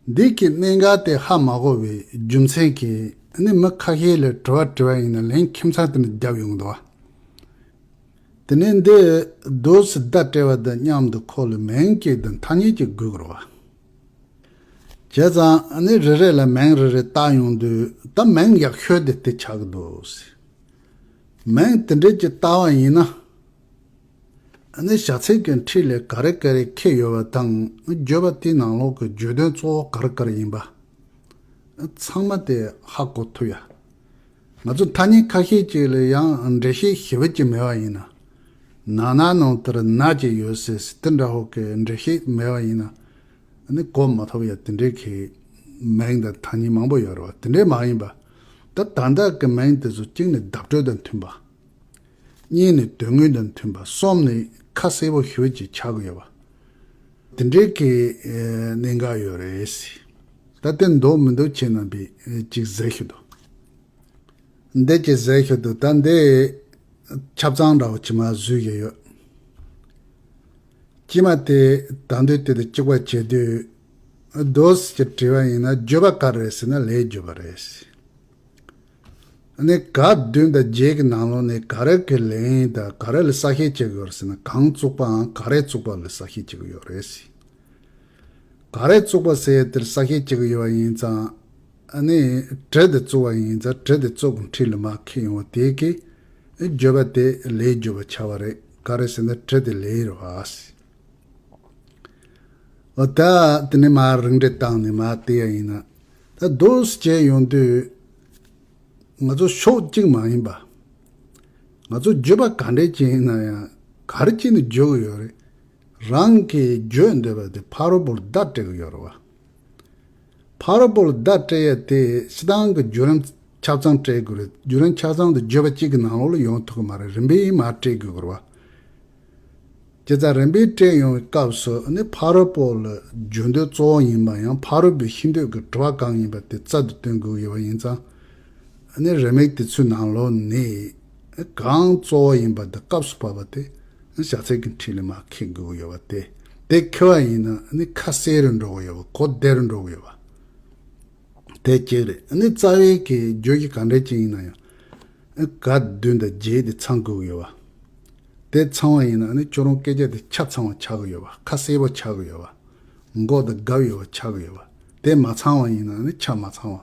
འདི་གི་གནད་འགག་དེ་ཧ་མ་གོ་བའི་རྒྱུ་མཚན་གྱིས་ནི་མི་ཁ་ཤས་ལ་དྲི་བ་དྲི་བ་ཡིན་ན་ལན་ཁྱིམ་ཚང་དེ་འདྲ་རྒྱབ་ཡོང་འདུག་བ། དེ་ནས་འདི་རྡོ་སི་བརྡ་སྤྲད་པ་དང་མཉམ་དུ་ཁོ་ལ་མིང་གཅིག་དང་ཐ་སྙད་གཅིག་དགོས་ཀྱི་རེད་བ། བྱས་ཙང་ནི་རེ་རེ་ལ་མིང་རེ་རེ་བཏགས་ཡོང་དུས་ད་མིང་ཡག་ཤོས་དེ་དེ་ཆགས་ཀྱི་འདུག་ཟེར། མིང་དེ་འདྲས་ཀྱི་བཏགས་པ་ཡིན་ན། ཨ་ནི་བྱ་ཚིག་གི་འཁྲིས་ལས་ག་རེ་ག་རེ་འཁེལ་ཡོད་པ་དང་བརྗོད་པ་དེའི་ནང་ལོགས་ཀྱི་བརྗོད་དོན་གཙོ་བོ་ག་རེ་ག་རེ་ཡིན་པ། ཚང་མ་དེ་ཧ་གོ་ཐུབ་ཡ། ང་ཚོ་ཐ་སྙད་ཁ་ཤས་ཅིག་ལ་ཡང་འགྲེལ་བཤད་ཞིབ་པོ་ཅིག་མེད་པ་ཡིན་ན། ན་ན་ནང་དེར་ན་ཅིག་ཡོད་ཟེར་ཟེར་དེ་འདྲ་ཧོ་གི་འགྲེལ་བཤད་མེད་པ་ཡིན་ན། ཨ་ནི་གོ་མ་ཐུབ་ཡ་དེ་འདྲའི་གི་མིང་དང་ཐ་སྙད་མང་པོ་ཡོད་རེད་བ། དེ་འདྲའི་མ་ཡིན་པ། ད་ད་ལྟ་གི་མིང་དེ་ཚོ་གཅིག་ནི་བརྡ་སྤྲོད་དང་མཐུན་པ། གཉིས་ནི་དོན་དངོས་དང་མཐུན་པ། གསུམ་ནི་ཁ་གསལ་པོ་ཞེ་པོ་ཅིག་ཆགས་ཀྱི་ཡོད་པ། དེ་འདྲའི་གི་ཨེ་གནད་འགག་ཡོད་རེད། ད་དེ་འདུག་མི་འདུག་ཁྱེད་རྣམ་པས་ཨེ་ཅིག་གཟིགས་ཤིག་དང་། འདི་ཅིག་གཟིགས་ཤིག་དང་། ད་འདི་ཆ་ཚང་འདྲ་བོ་ཅིག་མར་བཟོས་ཡོད། ཕྱི་མ་དེ་ད་འདོད་དེ་དང་གཅིག་པ་བྱེད་དུས། རྡོ་སི་ཅིག་བྲིས་པ་ཡིན་ན་བརྗོད་པ་ག་རེ་རེད་ཟེར་ན་ལས་བརྗོད་པ་རེད། ཨ་ནི་ག་བདུན་དང་བརྒྱད་ཀྱི་ནང་ལོགས་ནས་ག་རེ་གི་ལན་དང་ག་རེ་ལ་གསལ་བཤད་བྱེད་དགོས་རེད་ཟེར་ན། གང་བཙུགས་པའམ་ག་རེ་བཙུགས་པ་ལ་གསལ་བཤད་བྱེད་དགོས་ཡོད་རེད། ག་རེ་བཙུགས་པ་ཟེར་དེར་གསལ་བཤད་བྱེད་ཀྱི་ཡོད་པ་ཡིན་ཙང་། ཨ་ནི་དྲི་དེ་བཙུགས་པ་ཡིན་ཙང་དྲི་དེ་བཙུགས་ཀྱི་འཁྲིས་ལ་མར་འཁེལ་ཡོང་བ་དེ་གིས་བརྗོད་པ་དེ་ལས་བརྗོད་པ་ཆགས་པ་རེད། ག་རེ་ཟེར་ན་དྲི་དེ་ལས་རེད་བ། འོ་ད་དེ་ནས་མར་རིགས་འགྲེ་བཏང་ནས་མར་བལྟས་ཡ་ཡིན་ན། ད་རྡོ་སི་བྱས་ཡོང་དུས། ང་ཚོ་ཕྱོགས་གཅིག་མ་ཡིན་པ། ང་ཚོ་བརྗོད་པ་ག་འདྲས་ཅིག་ཡིན་ན་ཡང་ག་རེ་བྱས་ནས་བརྗོད་ཀྱི་ཡོད་རེད། རང་གིས་བརྗོད་འདོད་པ་དེ་ཕ་རོལ་པོར་བརྡ་སྤྲད་ཀྱི་ཡོད་རེད་བ། ཕ་རོལ་པོར་བརྡ་སྤྲད་ཡ་དེ་སྤྱིར་བཏང་གི་བརྒྱུད་རིམ་ཆ་ཚང་སྤྲད་དགོས་རེད། བརྒྱུད་རིམ་ཆ་ཚང་དེ་བརྗོད་པ་གཅིག་གི་ནང་ལོགས་ལ་ཡོང་ཐུབ་ཀྱི་མ་རེད། རིམ་པས་མར་སྤྲད་དགོས་ཀྱི་རེད་བ། བྱས་ཙང་རིམ་པས་སྤྲད་ཡོང་བའི་སྐབས་སུ་ནི་ཕ་རོལ་པོ་ལ་བརྗོད་འདོད་གཙོ་བོ་ཡིན་པ་ཡང་ཕ་རོལ་པོས་ཤེས་འདོད་ཀྱི་དྲི་བ་གང་ཡིན་པ་དེ་རྩལ་དུ་བཏོན་དགོས་ཡོད་པ་ཡིན་ཙང་། ནི་རེ་མིག་དེ་ཚོའི་ནང་ལོགས་ནས་གང་གཙོ་བོ་ཡིན་པ་དེ་སྐབས་སུ་བབས་པ་དེ་བྱ་ཚིག་གི་འཁྲིས་ལ་མར་འཁེལ་དགོས་ཀྱི་ཡོད་པ་དེ། དེ་འཁེལ་བ་ཡིན་ན་ནི་ཁ་གསལ་རུ་འགྲོ་གི་ཡོད་པ། གོ་བདེ་རུ་འགྲོ་གི་ཡོད་པ། དེ་གཅིག་རེད། ནི་རྩ་བའི་གི་བརྗོད་གཞི་ག་འདྲ་ཅིག་ཡིན་ན་ཡང་། ག་བདུན་དང་བརྒྱད་དེ་ཚང་དགོས་ཀྱི་ཡོད་པ། དེ་ཚང་བ་ཡིན་ན་ནི་ཁྱོད་རང་སྐད་ཆ་དེ་ཆ་ཚང་བ་ཆགས་ཀྱི་ཡོད་པ། ཁ་གསལ་པོ་ཆགས་ཀྱི་ཡོད་པ། མགོ་དང་རྒྱབ་ཡོད་པ་ཆགས་ཀྱི་ཡོད་པ། དེ་མ་ཚང་བ་ཡིན་ན་ནི་ཆ་མ་ཚང་བ།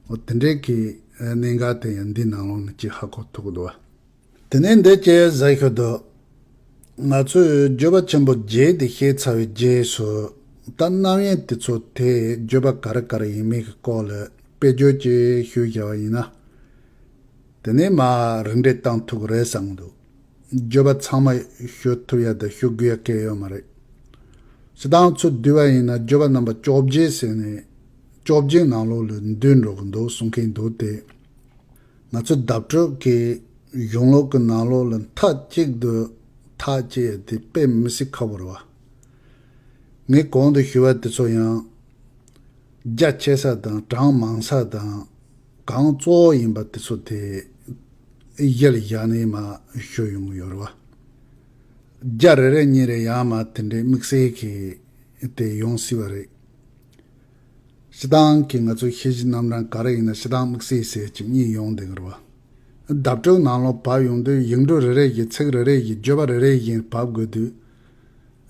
འོ་དེ་འདྲའི་གི་གནད་འགག་དེ་ཡང་འདི་ནང་ལོགས་ནས་ཅིག་ཧ་གོ་ཐུབ་ཀྱི་འདུག་བ། དེ་ནས་འདི་ཅིག་གཟིགས་ཤོག་དང་། ང་ཚོས་བརྗོད་པ་ཆེན་པོ་བརྒྱད་དེ་བཤད་ཚར་བའི་རྗེས་སུ། ད་རྣམ་དབྱེ་དེ་ཚོ་དེ་བརྗོད་པ་ག་རེ་ག་རེ་ཡིན་མིན་གྱི་སྐོར་ལ་དཔེ་བརྗོད་ཅིག་ཞུས་བཞག་པ་ཡིན་ན། དེ་ནས་མར་རིགས་འགྲེ་བཏང་ཐུབ་ཀྱི་རེད་བསམ་གྱི་འདུག་བརྗོད་པ་ཚང་མ་ཞུ་ཐུབ་ཡ་དང་ཞུ་དགོས་ཡ་གང་ཡང་ཡོད་མ་རེད། སྤྱིར་བཏང་ཚུར་བསྡུས་པ་ཡིན་ན་བརྗོད་པ་རྣམ་པ་བཅོ་བརྒྱད་ཟེར་ནས་བཅོ་བརྒྱད་ནང་ལོགས་ལ་འདུས་འགྲོ་གི་འདུག་གསུང་མཁན་འདུག་སྟེ། ང་ཚོ་བརྡ་སྤྲོད་ཀྱི་གཞུང་ལུགས་ཀྱི་ནང་ལོགས་ལ་མཐའ་གཅིག་ཏུ་ཐག་བཅད་ཡ་དེ་དཔེ་མི་སྲིད་ཁག་པོ་རེད་བ། ངས་གོང་དུ་ཞུས་པ་དེ་ཚོ་ཡང་རྒྱ་ཆེ་ས་དང་གྲངས་མང་ས་དང་གང་གཙོ་བོ་ཡིན་པ་དེ་ཚོ་དེ་གཞི་ལ་བཞག་ནས་མར་ཞུ་ཡོང་གི་ཡོད་རེད་བ། རྒྱ་རེ་རེ་གཉིས་རེ་ཡང་མར་དེ་འདྲའི་དམིགས་བསལ་གྱི་དེ་ཡོང་སྲིད་པ་རེད། སྤྱིར་བཏང་གི་ང་ཚོ་ཤེས་བཞིན་རྣམ་གྲངས་ག་རེ་ཡིན་ན་སྤྱིར་བཏང་དམིགས་བསལ་ཟེར་གྱི་གཉིས་ཡོང་བསྡད་ཀྱི་རེད་བ། བརྡ་སྤྲོད་ནང་ལོགས་བབས་ཡོང་དུས་ཡིག་འབྲུ་རེ་རེ་བཞིན་ཚིག་རེ་རེ་བཞིན་བརྗོད་པ་རེ་རེ་བཞིན་བབས་དགོས་དུས།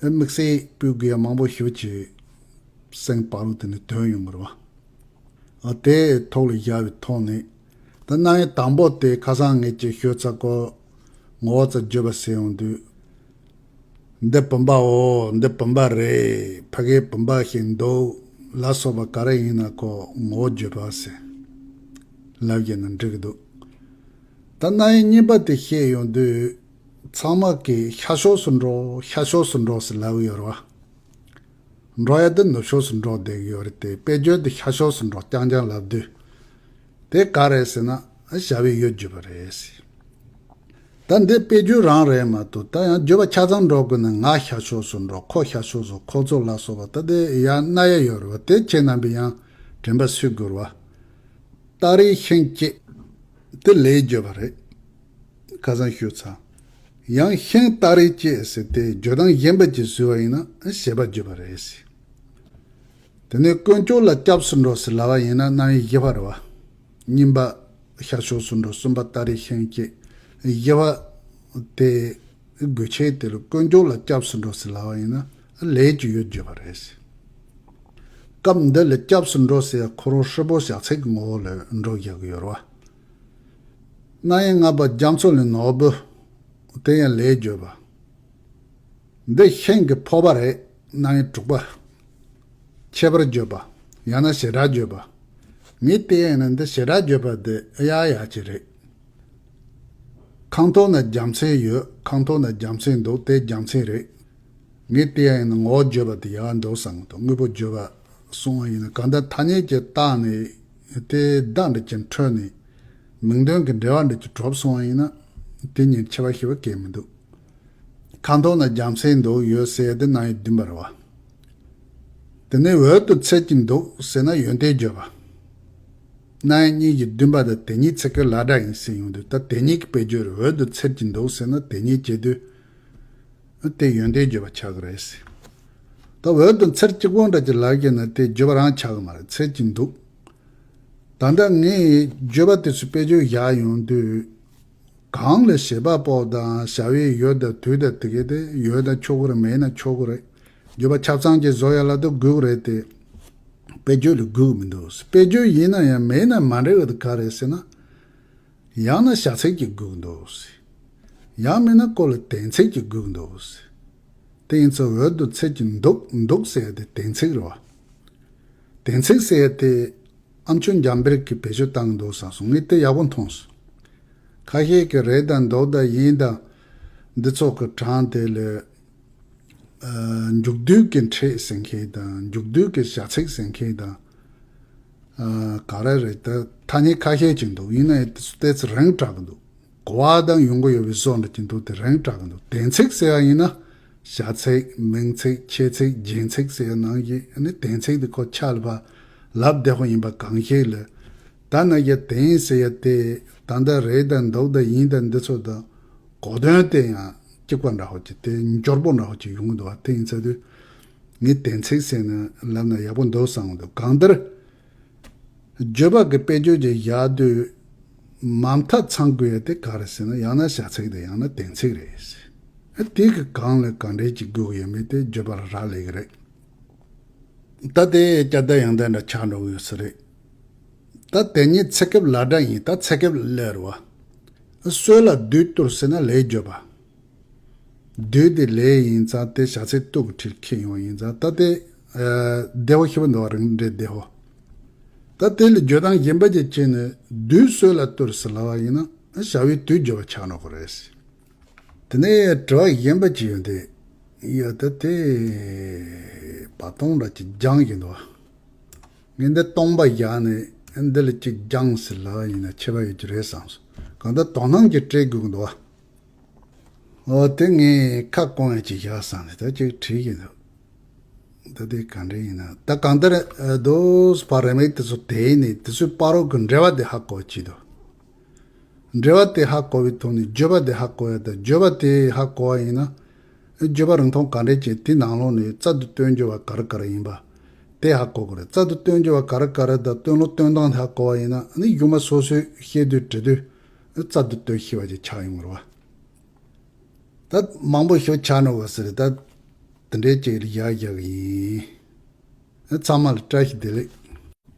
དམིགས་བསལ་སྤུས་དགོས་ཡ་མང་པོ་ཞེ་པོ་ཅིག་སེམས་བག་ལུག་དེ་ནས་ཐོན་ཡོང་གི་རེད་བ། དེ་ཐོག་ལ་བཞག་པའི་ཐོག་ནས། ད་རྣམ་དབྱེ་དང་པོ་དེ་ཁ་སང་ངས་ཅིག་ཤོད་ཚར་གོ། ངོ་བོ་རྩ་བརྗོད་པ་ཟེར་ཡོང་དུས། འདི་བུམ་པའོ། འདི་བུམ་པ་རེད། ཕ་གིའི་བུམ་པ་ཞིག་འདུག་ལ་སོགས་པ་ག་རེ་ཡིན་ན་ཁོ་ངོ་བོ་བརྗོད་པ་ཟེར། ལབ་བྱས་ན་འགྲིག་གི་འདུག་ད་རྣམ་དབྱེ་གཉིས་པ་དེ་བཤད་ཡོང་དུས། ཚང་མ་གིས་ཤར་ཕྱོགས་སུ་འགྲོ། ཤར་ཕྱོགས་སུ་འགྲོ་ཟེར་ལབ་ཡོད་རེད་བ། འགྲོ་ཡ་དེ་ནུབ་ཕྱོགས་སུ་འགྲོ་བསྡད་ཀྱི་ཡོད་རེད་དེ། དཔེ་བརྗོད་དེ་ཤར་ཕྱོགས་སུ་འགྲོ་རྐྱང་རྐྱང་ལབ་དུས། དེ་ག་རེད་ཟེར་ན། བྱ་བའི་ཡུལ་བརྗོད་པ་རེད་ཟེར། ད་འདི་དཔེ་བརྗོད་རང་རེད་མ་གཏོགས། ད་ཡང་བརྗོད་པ་ཆ་ཚང་འགྲོ་དགོས་ན་ང་ཤར་ཕྱོགས་སུ་འགྲོ། ཁོ་ཤར་ཕྱོགས་སུ། ཁོ་ཚོ་ལ་སོགས་པ་ད་དེ་ཡང་རྣམ་དབྱེ་ཡོད་རེད་བ། དེ་ཁྱེད་རྣམ་པས་ཡང་དྲན་པ་གསོས་དགོས་རེད་བ། སྟ་རེ་ཤིང་བཅད། དེ་ལས་བརྗོད་པ་རེད། ཁ་སང་ཞུས་ཚར། ཡང་ཤིང་སྟ་རེ་བཅད་ཟེར་དེ་བརྗོད་སྟངས་གཞན་པ་ཅིག་བཟོས་པ་ཡིན་ན་བྱེད་པ་བརྗོད་པ་རེད་ཟེར། དེ་ནས་དཀོན་མཆོག་ལ་སྐྱབས་སུ་འགྲོ་ཟེར་ལབ་པ་ཡིན་ན་རྣམ་དབྱེ་བཞི་པ་རེད་བ། གཉིས་པ་ཤར་ཕྱོགས་སུ་འགྲོ། གསུམ་པ་ཏཱ་རེ་ཤན་སྐྱེས། བཞི་པ་དེ་དགོས་ཆེད་དེ་ལ་དཀོན་མཆོག་ལ་སྐྱབས་སུ་འགྲོ་ཟེར་ལབ་པ་ཡིན་ན་ལས་ཀྱི་ཡུལ་བརྗོད་པ་རེད། སྐབས་འདི་ལ་སྐྱབས་སུ་འགྲོ་ཟེར་ཡ་ཁོ་རང་ཧྲིལ་པོ་བྱ་ཚིག་གི་ངོ་བོ་ལ་འགྲོ་བཞག་གི་ཡོད་རེད་བ། རྣམ་དབྱེ་ལྔ་པ་རྒྱ་མཚོ་ལས་ནོར་བུ། དེ་ཡང་ལས་བརྗོད་པ། འདི་ཤིང་གི་ཕོར་པ་རེད། རྣམ་དབྱེ་དྲུག་པ། ཁྱད་པར་བརྗོད་པ། ཡང་ན་བྱེ་བྲག་བརྗོད་པ། ངས་བལྟས་ཡིན་ན་འདི་བྱེ་བྲག་བརྗོད་པ་འདི་ཨེ་ཡག་ཡག་ཅིག་རེད། ཁང་ཐོག་ན་རྒྱལ་མཚན་ཡོད། ཁང་ཐོག་ན་རྒྱལ་མཚན་འདུག་དེ་རྒྱལ་མཚན་རེད། ངས་བལྟས་ཡིན་ན་ངོ་བོ་བརྗོད་པ་དེ་ཡག་འདུག་བསམ་གི་འདུག་དངོས་པོ་བརྗོད་པ་སོང་བ་ཡིན་ན་གང་ལྟར་ཐ་སྙད་ཀྱི་རྟགས་ནི་དེ་བརྡ་འདྲ་ཅིག་འཕྲོད་ནས་མིང་དོན་གྱི་འབྲེལ་བ་འདྲ་ཅིག་གྲུབ་སོང་བ་ཡིན་ན་དེ་གཉིས་ཁྱད་པར་ཤེས་པ་གལ་མི་འདུག་ཁང་ཐོག་ན་རྒྱལ་མཚན་འདུག་ཡོད་ཟེར་ཡ་དེ་རྣམ་དབྱེ་བདུན་པ་རེད་བ། དེ་ནས་འོད་དུ་འཚེར་གྱིན་འདུག་ཟེར་ན་ཡོན་ཏན་བརྗོད་པ། རྣམ་དབྱེ་གཉིས་ཀྱི་བདུན་པ་དང་དེ་ཉིད་ཚིག་གི་ལ་སྒྲ་ཡིན་ཟེར་ཡོང་དུས་ད་དེ་ཉིད་ཀྱི་དཔེ་བརྗོད་རེད། འོད་དུ་འཚེར་གྱིན་འདུག་ཟེར་ན་དེ་ཉིད་བྱེད་དུས་དེ་ཡོན་ཏན་བརྗོད་པ་ཆགས་ཀྱི་རེད་ཟེར། ད་འོད་དུ་འཚེར་གཅིག་པོ་འདྲ་ཅིག་ལབ་ཀྱི་ན་དེ་བརྗོད་པ་རང་ཆགས་ཀྱི་མ་རེད། འཚེར་གྱིན་འདུག་ད་ལྟ་ངས་བརྗོད་པ་དེ་ཚོ་དཔེ་བརྗོད་བཞག་ཡོང་དུས། གང་ལ་བྱེད་པ་པོ་དང་བྱ་བའི་ཡུལ་དང་དུས་དང་དེ་གའི་དེ་ཡོད་ན་ཆོག་གི་རེད། མེད་ན་ཆོག་གི་རེད། བརྗོད་པ་ཆ་ཚང་གི་བཟོ་ཡ་ལ་དེ་དགོས་ཀྱི་རེད་དེ། དཔེ་བརྗོད་ལ་དགོས་ཀྱི་མི་འདུག་དཔེ་བརྗོད་ཡིན་ན་ཡང་མེད་ན་མ་འགྲིག་གི་དེ་ག་རེད་ཟེར་ན། ཡང་ན་བྱ་ཚིག་གི་དགོས་ཀྱི་འདུག་ཡང་མིན་ན་ཁོ་ལ་དོན་ཚིག་གི་དགོས་ཀྱི་འདུག་དེ་ཡིན་ཙང་འོད་དུ་འཚེར་གྱི་འདུག་འདུག་ཟེར་ཡ་དེ་དོན་ཚིག་རེད་བ། དོན་ཚིག་ཟེར་ཡ་དེ། ཨ་མཆོག་འཇམ་དཔལ་གྱིས་བེད་སྤྱོད་བཏང་འདུག་བསམ་སོང་། ངས་དེ་ཡག་པོ་མཐོང་སོང་། ཁ་ཤས་ཀྱིས་རེད་དང་འདུག་དང་ཡིན་དང་། འདི་ཚོ་གི་གྲངས་དེ་ལ། ཨ། མཇུག་བསྡུ་གི་ཕྲད་ཟེར་མཁན་དང་མཇུག་བསྡུ་གི་བྱ་ཚིག་ཟེར་མཁན་དང་། ཨ། ག་རེ་རེད་ད་ཐ་སྙད་ཁ་ཤས་ཅིག་འདུག་ཡིན་ན་ཡང་དེ་ཚོ་ཏོག་ཙམ་རིང་དྲགས་ཀྱི་འདུག་གོ་བ་དང་ཡོང་གི་ཡོད་པའི་བཟོ་འདྲ་ཅིག་འདུག་དེ་རིང་དྲགས་ཀྱི་འདུག་དོན་ཚིག་ཟེར་བ་ཡིན་ན། བྱ་ཚིག་མིང་ཚིག་ཁྱད་ཚིག་རྒྱན་ཚིག་ཟེར་ཡ་ནང་བཞིན་ཨ་ནི་དོན་ཚིག་དེ་ཁོ་ཆ་ལ་བ་ལབ་བདེ་པོ་ཡིན་པ་གང་ཤེས་ལ། ད་ན་ཡ་དོན་ཟེར་ཡ་དེ་ད་ལྟ་རེད་དང་འདུག་དང་ཡིན་དང་འདི་ཚོ་དང་གོ་དོན་དེ་ཡང་གཅིག་པ་འདྲ་ཧོ་ཅིག་དེ་འབྱོར་པོ་འདྲ་ཧོ་ཅིག་ཡོང་གི་འདུག་བ། དེ་ཡིན་ཚ་དུས་ངས་དོན་ཚིག་ཟེར་ན་ལབ་ན་ཡག་པོ་འདུག་བསམ་གི་འདུག་གང་ལྟར། བརྗོད་པ་གི་དཔེ་བརྗོད་ཀྱི་ཡག་དུས་མ་མཐའ་ཚང་དགོས་ཡ་དེ་ག་རེ་ཟེར་ན་ཡང་ན་བྱ་ཚིག་དང་ཡང་ན་དོན་ཚིག་རེད་ཟེར། དེ་གི་གང་ལ་གང་འདྲས་ཀྱི་དགོས་ཀྱི་ཡོད་མེད་དེ་བརྗོད་པ་ལ་རག་ལས་ཀྱི་རེད། ད་དེ་བསྐྱར་ཟློས་ཡང་ཟློས་འདྲ་ཆགས་འགྲོ་གི་ཡོད་ས་རེད། ད་དེ་ཉིད་ཚེ་སྐབས་ལ་སྒྲ་ཡིན། ད་ཚེ་སྐབས་ལ་རེད་བ། སྲོད་ལ་བདུད་གཏོར་ཟེར་ན་ལས་བརྗོད་པ། བདུད་དེ་ལས་ཡིན་ཙང་དེ་བྱ་ཚིག་གཏུག་གི་ཁྲིར་འཁྱེར་ཡོང་ཡིན་ཙང་ད་དེ། ཨ། བདེ་བོ་ཞིག་འདུག་བ། རིང་འདྲེ་བདེ་བོ། ད་དེ་ལ་བརྗོད་སྟངས་གཞན་པ་ཅིག་བྱས་ནས་བདུད་སྲོད་ལ་གཏོར་ཟེར་ལབ་པ་ཡིན་ན་བྱ་བའི་དུས་བརྗོད་པ་ཆགས་འགྲོ་གི་རེད། དེ་ནས་དྲི་བ་གཞན་པ་ཅིག་ཡོད་དེ། ཡ་ད་དེ་བ་སྟོང་འདྲ་ཅིག་སྦྱངས་ཡིན་འདུག་བ། ངས་འདི་སྟོང་པ་བཞག་ནས་འདི་ལ་ཅིག་སྦྱངས་ཟེར་ལབ་པ་ཡིན་ན་ཁྱད་པར་ཡོད་ཀྱི་རེད་བསམ་སོང་། གང་ལྟར་དོ་སྣང་ཅིག་སྤྲད་དགོས་ཀྱི་འདུག་བ། འོ་དེ་ངས་ཁ་སྐོང་ཡ་ཅིག་བཞག་བསམ་ནས་ད་ཅིག་བྲིས་ཀྱི་འདུག་ད་དེ་ག་འདྲ་ཡིན་ན་ད་གང་ལྟར་ཨ་དོ་བ་རེ་མིག་དེ་ཚོ་དེ་ནས་དེ་ཚོའི་བར་རོ་གི་འབྲེལ་བ་དེ་ཧ་གོ་ཅི་འདུག་འབྲེལ་བ་དེ་ཧ་གོ་བའི་ཐོག་ནས་བརྗོད་པ་དེ་ཧ་གོ་ཡ་དང་བརྗོད་པ་དེ་ཧ་གོ་བ་ཡིན་ན། བརྗོད་པ་རིང་ཐུང་ག་འདྲས་ཅིག་དེ་ནང་ལོགས་ནས་རྩལ་དུ་སྟོན་རྒྱུ་བ་ག་རེ་ག་རེ་ཡིན་པ་དེ་ཧ་གོ་དགོས་རེད། རྩལ་དུ་སྟོན་རྒྱུ་བ་ག་རེ་ག་རེ་དང་སྟོན་ལུགས་སྟོན་སྟངས་དེ་ཧ་གོ་བ་ཡིན་ན་ནི་གཞུག་མ་སོ་སོས་བཤད་དུས་འབྲི་དུས་རྩལ་དུ་སྟོན་ཤེས་པ་ཅིག་ཆགས་ཡོང་གི་རེད་བ། ད་མང་པོ་ཞིག་ཆགས་འགྲོ་གི་ཟེར་ད། དེ་འདྲའི་ཅིག་ལ་ཡག་ཡག་ཡིན། ཚང་མ་ལ་བཀྲ་ཤིས་བདེ་ལེགས།